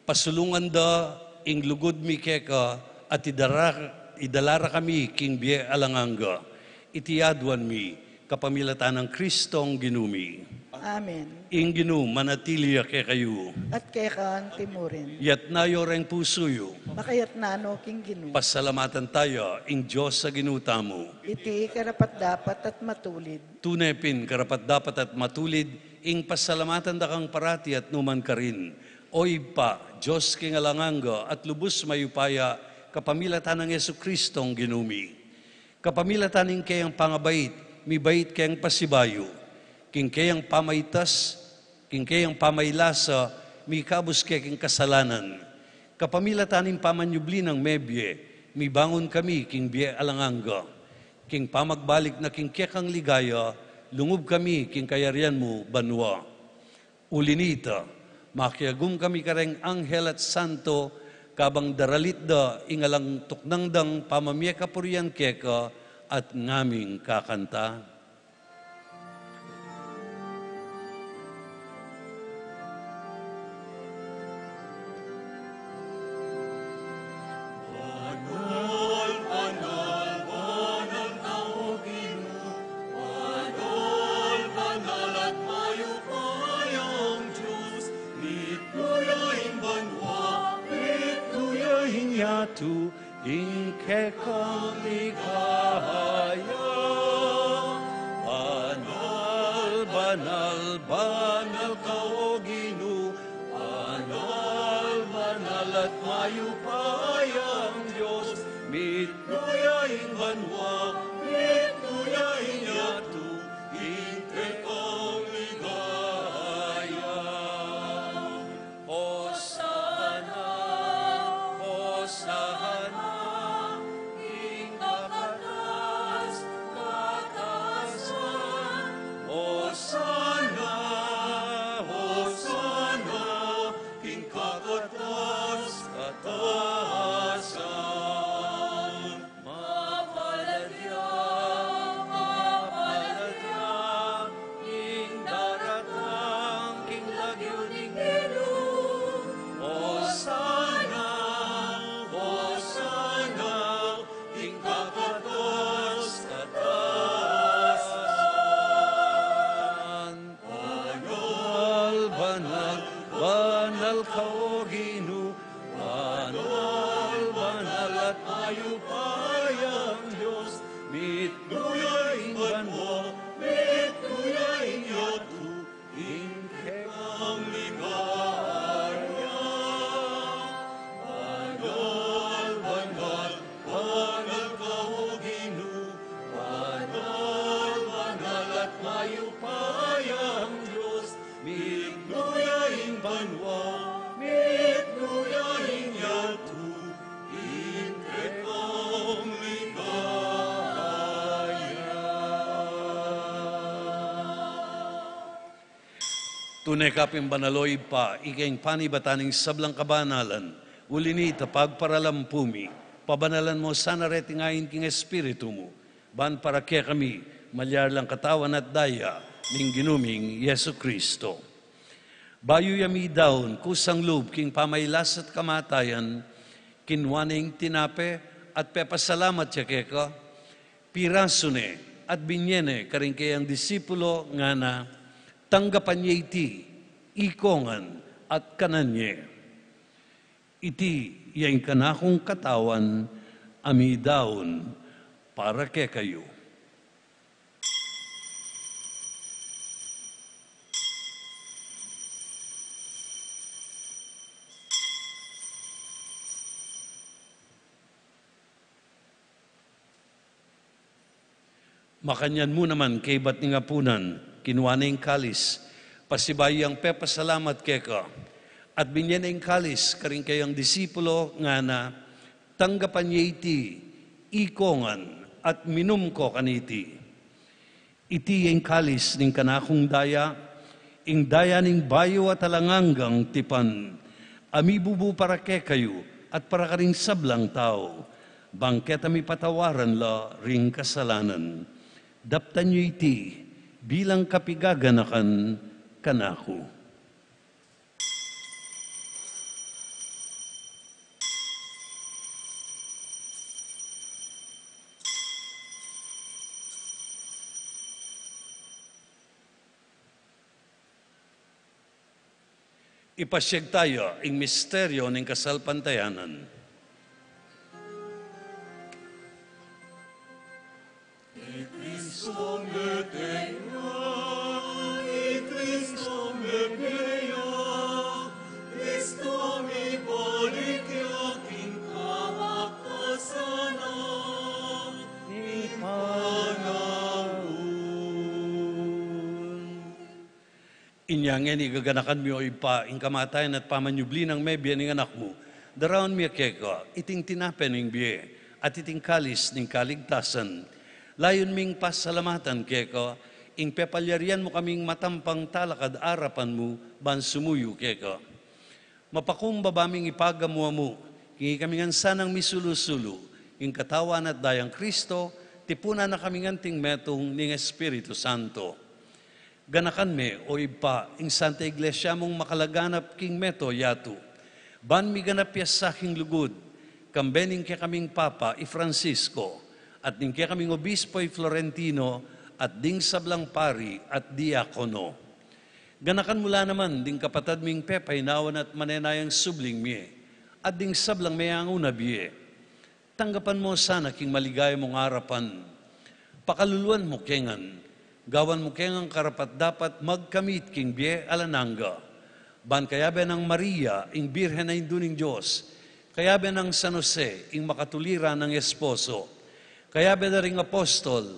pasulungan da ing lugud mi keka, at idala, idala ra kami king bie alang angga. Iti aduan mi, kapamilatan nang Kristong Ginu mi. Amen. Ing Ginu manatili ya kekayu. At keka anti mu rin. Yatna yu reng pusu yu. Makayatna no king Ginu. Pasalamatan taya ing Dios a Ginu tamu. Iti karapat-dapat at matulid. Tune pin karapat-dapat at matulid ing pasalamatan da kang parati at nu man karin, O Ibpa, Dios king alang angga at lubus mayupaya, kapamilatan nang Jesucristong Ginu mi. Kapamilatan ning kayang pangabait, mibait keng pasibayu, king kayang pamaitas, king kayang pamailasa, mikabus ke king kasalanan. Kapamilatan ning pamanyubli nang mebie, mibangun kami king bie alang angga. King pamagbalik na king kekang ligaya, lungub kami king kayarian mu banua. Uli nita, makiagum kami kareng anghel at santo, kabang daralit da ing alang tuknang dang pamamie kapurian keka at ngaming kakanta. Banal, banal, banal ka, O Ginu, banal, banal at mayupayang Dios, mitmu ya ing banua, mitmu ya ing yatu, ing kekang ligaya. Banal, banal, banal ka, O Ginu, banal, banal at mayupayang Dios, mitmu ya ing banua, mitmu ya ing yatu, ing kekang ligaya. Hosana, Hosana, ing kakatas, katasan. Hosana, Hosana, ing kakatas, katasan. Mapalad ya, mapalad ya, ing daratang king lagyu ning Ginu. Hosana, Hosana, ing kakatas, katasan. Banal, banal, banal ka, O Ginu, banal, banal at mayupayang Dios, mitmu ya ing banua, mitmu ya ing yatu, ing kekang ligaya. Banal, banal, banal ka, O Ginu, banal, banal at mayupayang Dios, mitmu ya ing banua, mitmu ya ing yatu, ing kekang ligaya. Tune ka pin banal, O Ibpa, ika ing panibatan ning sablang kabanalan. Uli nita, pagparalampu mi, pabanalan mu sana reting ain king Espiritu mu, ban para kekami malyari lang katawan at daya ning Ginu ming Jesucristo. Bayu ya midaun kusang lub king pamailas at kamatayan, kinua ne ing tinape at pepasalamat ya keka, pirasu ne at binye ne karing kayang disipulo, ngana, tanggapan ye iti, ikong ngan at kanan ye. Iti ya ing kanakung katawan a midaun para kekayu. Makanyan mu naman kaybat ning apunan, kinua ne ing kalis, pasibayu yang pepasalamat keka, at binye ne ing kalis karing kayang disipulo, ngana, tanggapan ye iti, ikong ngan, at minum ko kaniti. Iti ing kalis ning kanakung daya, ing daya ning bayu at alang anggang tipan, a mibubu para kekayu at para karing sablang tau, bang keta mipatawaran la ring kasalanan. Daptan yu iti bilang kapigaganakan kanaku. Ipasiag taya ing misteryo ning kasalpantayanan. I Kristo mete ya, i Kristo mete ya, Kristo mibalik ya king kapakasan na ning panaun. Inya ngeni gaganakan mi, o Ibpa, ing kamatayan at pamanyubli nang mebie ning Anak mu. Daraun mi keka iting tinape ning bie at iting kalis ning kaligtasan. Layun ming pasalamatan keka ing pepalyarian mu kaming matampang talakad arapan mu ban sumuyu keka. Mapakumbaba ming ipagamu-amu king ikami ngan sanang misulu-sulu king katawan at dayang Kristo, tipunan na kami ngan king metung ning Espiritu Santo. Ganakan me, o Ibpa, ing Santa Iglesia mung makalaganap king meto yatu, ban miganap ya sa king lugud, kambe ning kekaming Papa i Francisco, at ning kekaming Obispo i Florentino, at ding sablang pari at diakono. Ganakan mu la naman ding kapatad ming pepainawan at manenayang subling mie, at ding sablang meangu na bie. Tanggapan mu sana king maligaya mung arapan. Pakaluluan mu ke ngan, gawan mu ke ngan karapat-dapat magkamit king bie alang angga. Ban kayabe nang Maria, ing Birhen a Indu ning Dios, kayabe nang San Jose, ing makatuliran nang esposo, kayabe da ring apostol,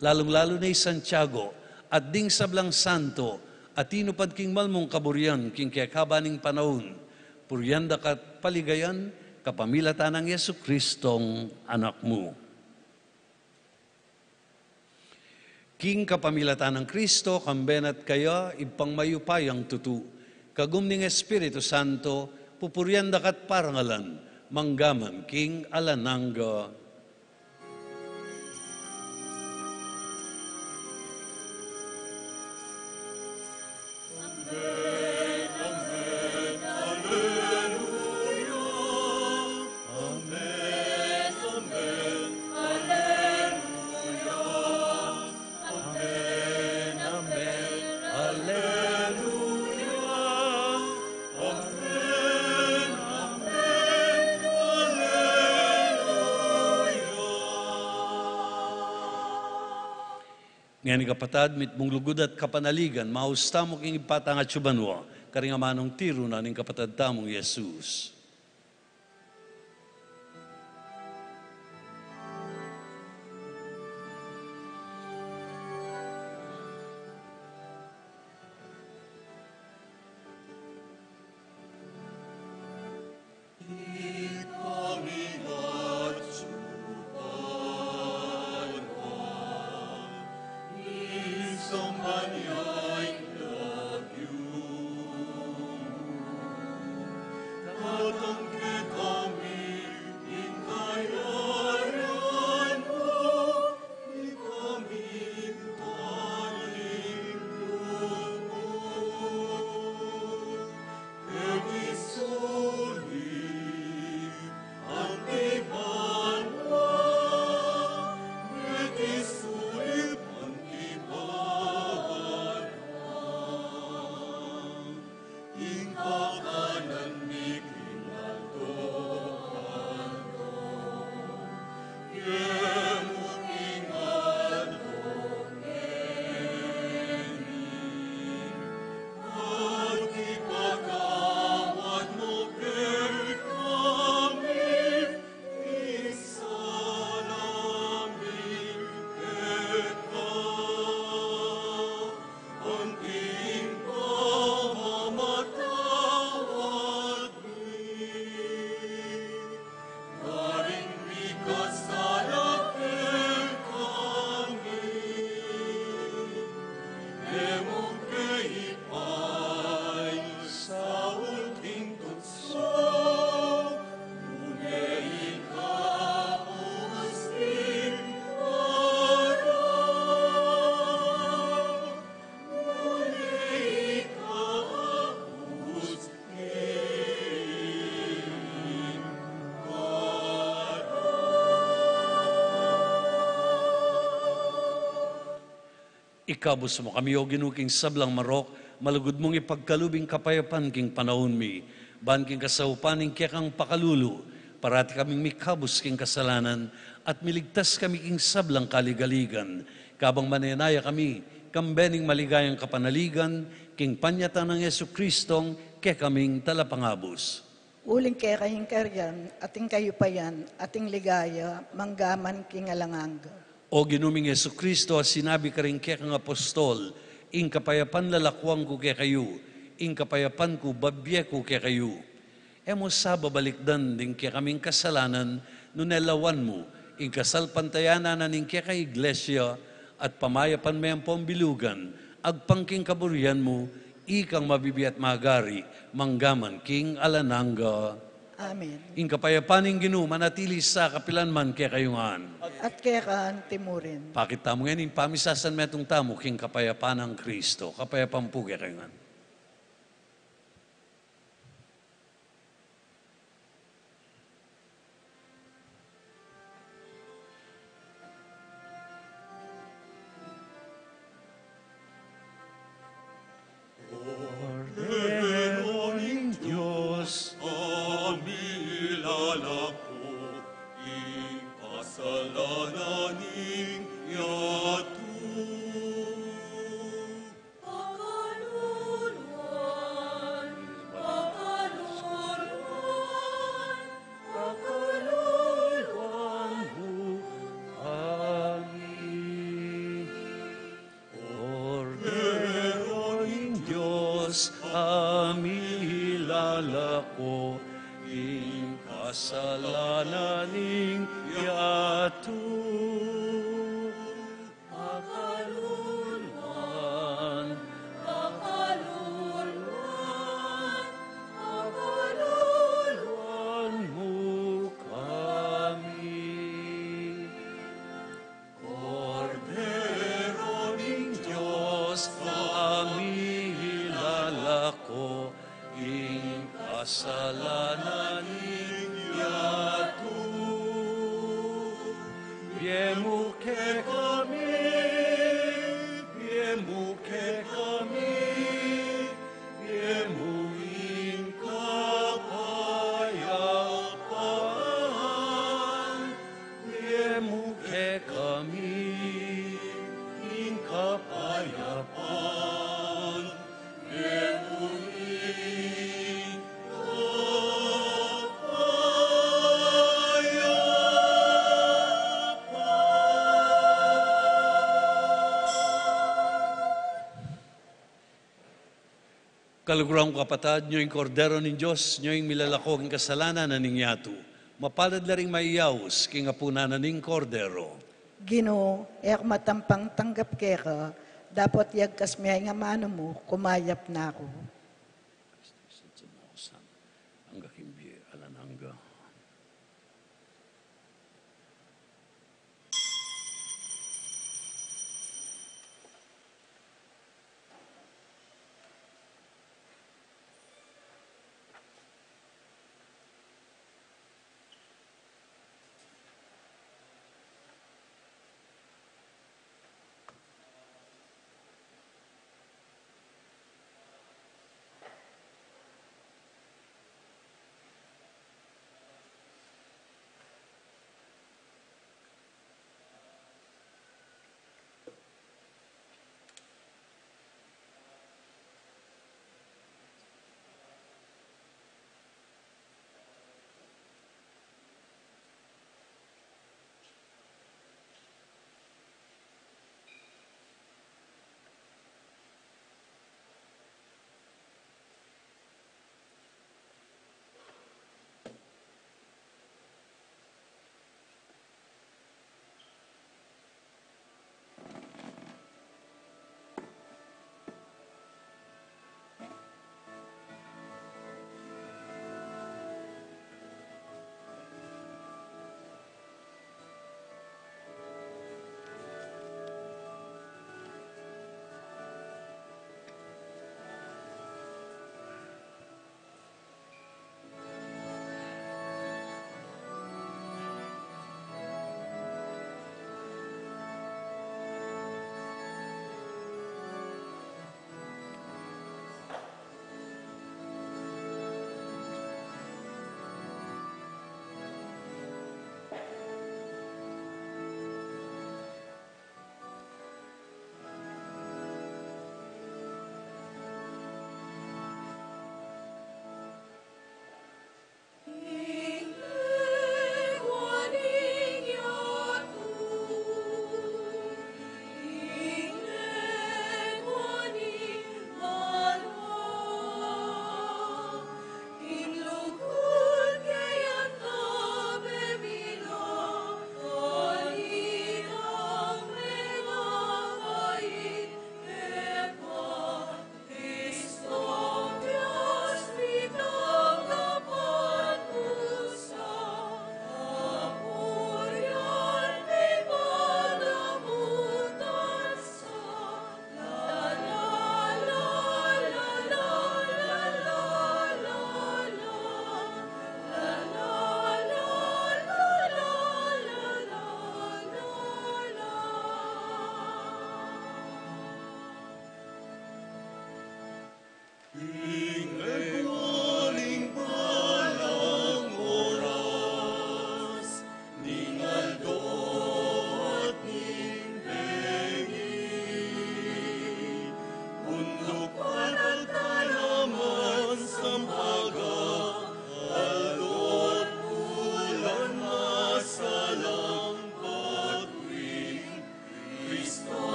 lalung-lalu na i Santiago, at ding sablang santo a tinupad king mal mung kaburian king kekaba ning panaun, purian da ka at paligayan kapamilatan nang Jesucristong Anak mu. King kapamilatan nang Kristo, kambe na at kaya, Ibpang mayupayang tutu, kagum ning Espiritu Santo, pupurian da ka at parangalan, manggaman king alang angga. Amen, amen, aleluya. Amen, amen, aleluya. Ngeni kapatad, mitmung lugud at kapanaligan, maus tamu king Ibpa tang atsu banua, karing amanung tiru na ning kapatad tamung Jesus. Ikabus mu kami, O Ginu, king sablang marok, malugud mung ipagkalub ing kapayapan king panaun mi, ban king kasaupan ning kekang pakalulu, parati kaming mikabus king kasalanan, at miligtas kami king sablang kaligaligan, kabang manenaya kami, kambe ning maligayang kapanaligan, king panyatang nang Jesucristong kekaming talapangabus. Uling keka ing kayarian, at ing kayupayan, at ing ligaya, mangga man king alang angga. O Ginu ming Jesucristo, a sinabi karing kekang apostol, ing kapayapan lalakuan ku kekayu, ing kapayapan ku babie ku kekayu. E mu sa babalikdan ding kekaming kasalanan, nune lawan mu ing kasalpantayanan na ning kekang Iglesia, at pamayapan me ampong bilugan, agpang king kaburian mu, ikang mabibie at magari, mangga man king alang angga. Amen. Ing kapayapan ning Ginu manatili sa kapilan man kekayu ngan. At keka anti mu rin. Pakit tamu ngeni ing pamisasan metung tamu king kapayapan nang Kristo. Kapayapan pu kekayu ngan. Kordero ning Dios, a milalako king kasalanan ning yatu. Pakaluluan, pakaluluan, pakaluluan mu kami. Kordero ning Dios, a milalako king kasalanan ning yatu. Pakaluluan, pakaluluan, pakaluluan mu kami. Kordero ning Dios, a milalako king kasalanan ning yatu. Bie mu kekami, bie mu kekami, bie mu ing kapayapan, bie mu kekami ing kapayapan. Kaluguran kung kapatad, nyo ing Kordero ning Dios, nyo ing milalako king kasalanan na ning yatu. Mapalad la ring maiyaus king apunan na ning Kordero. Ginu, e ku matampang tanggap keka, dapot iyagkas me ing amanu mu, kumayap na ku. Angga king bie alang angga.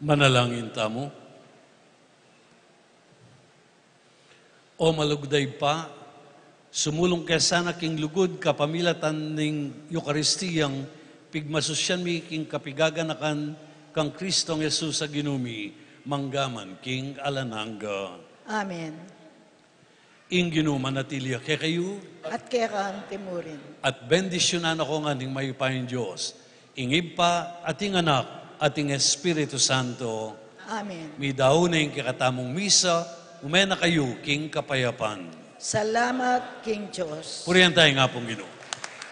Manalangin tamu. O malugud a Ibpa, sumulung ke sana king lugud kapamilatan ning Eukaristiyang pigmasusyan mi king kapigaganakan kang Kristong Jesus a Ginu mi, mangga man king alang angga. Amen. Ing Ginu manatili ya kekayu. At keka mu rin. At bendisyunan na kayu ngan ning mayupayang Dios, ing Ibpa, at ing Anak, at ing Espiritu Santo. Amen. Midaun ne ing kekatamung misa, ume na kayu king kapayapan. Salamat king Dios. Purian taya ing Apung Ginu.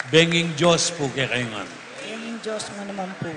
Beng ing Dios pu kekayu ngan. Beng ing Dios mu naman pu.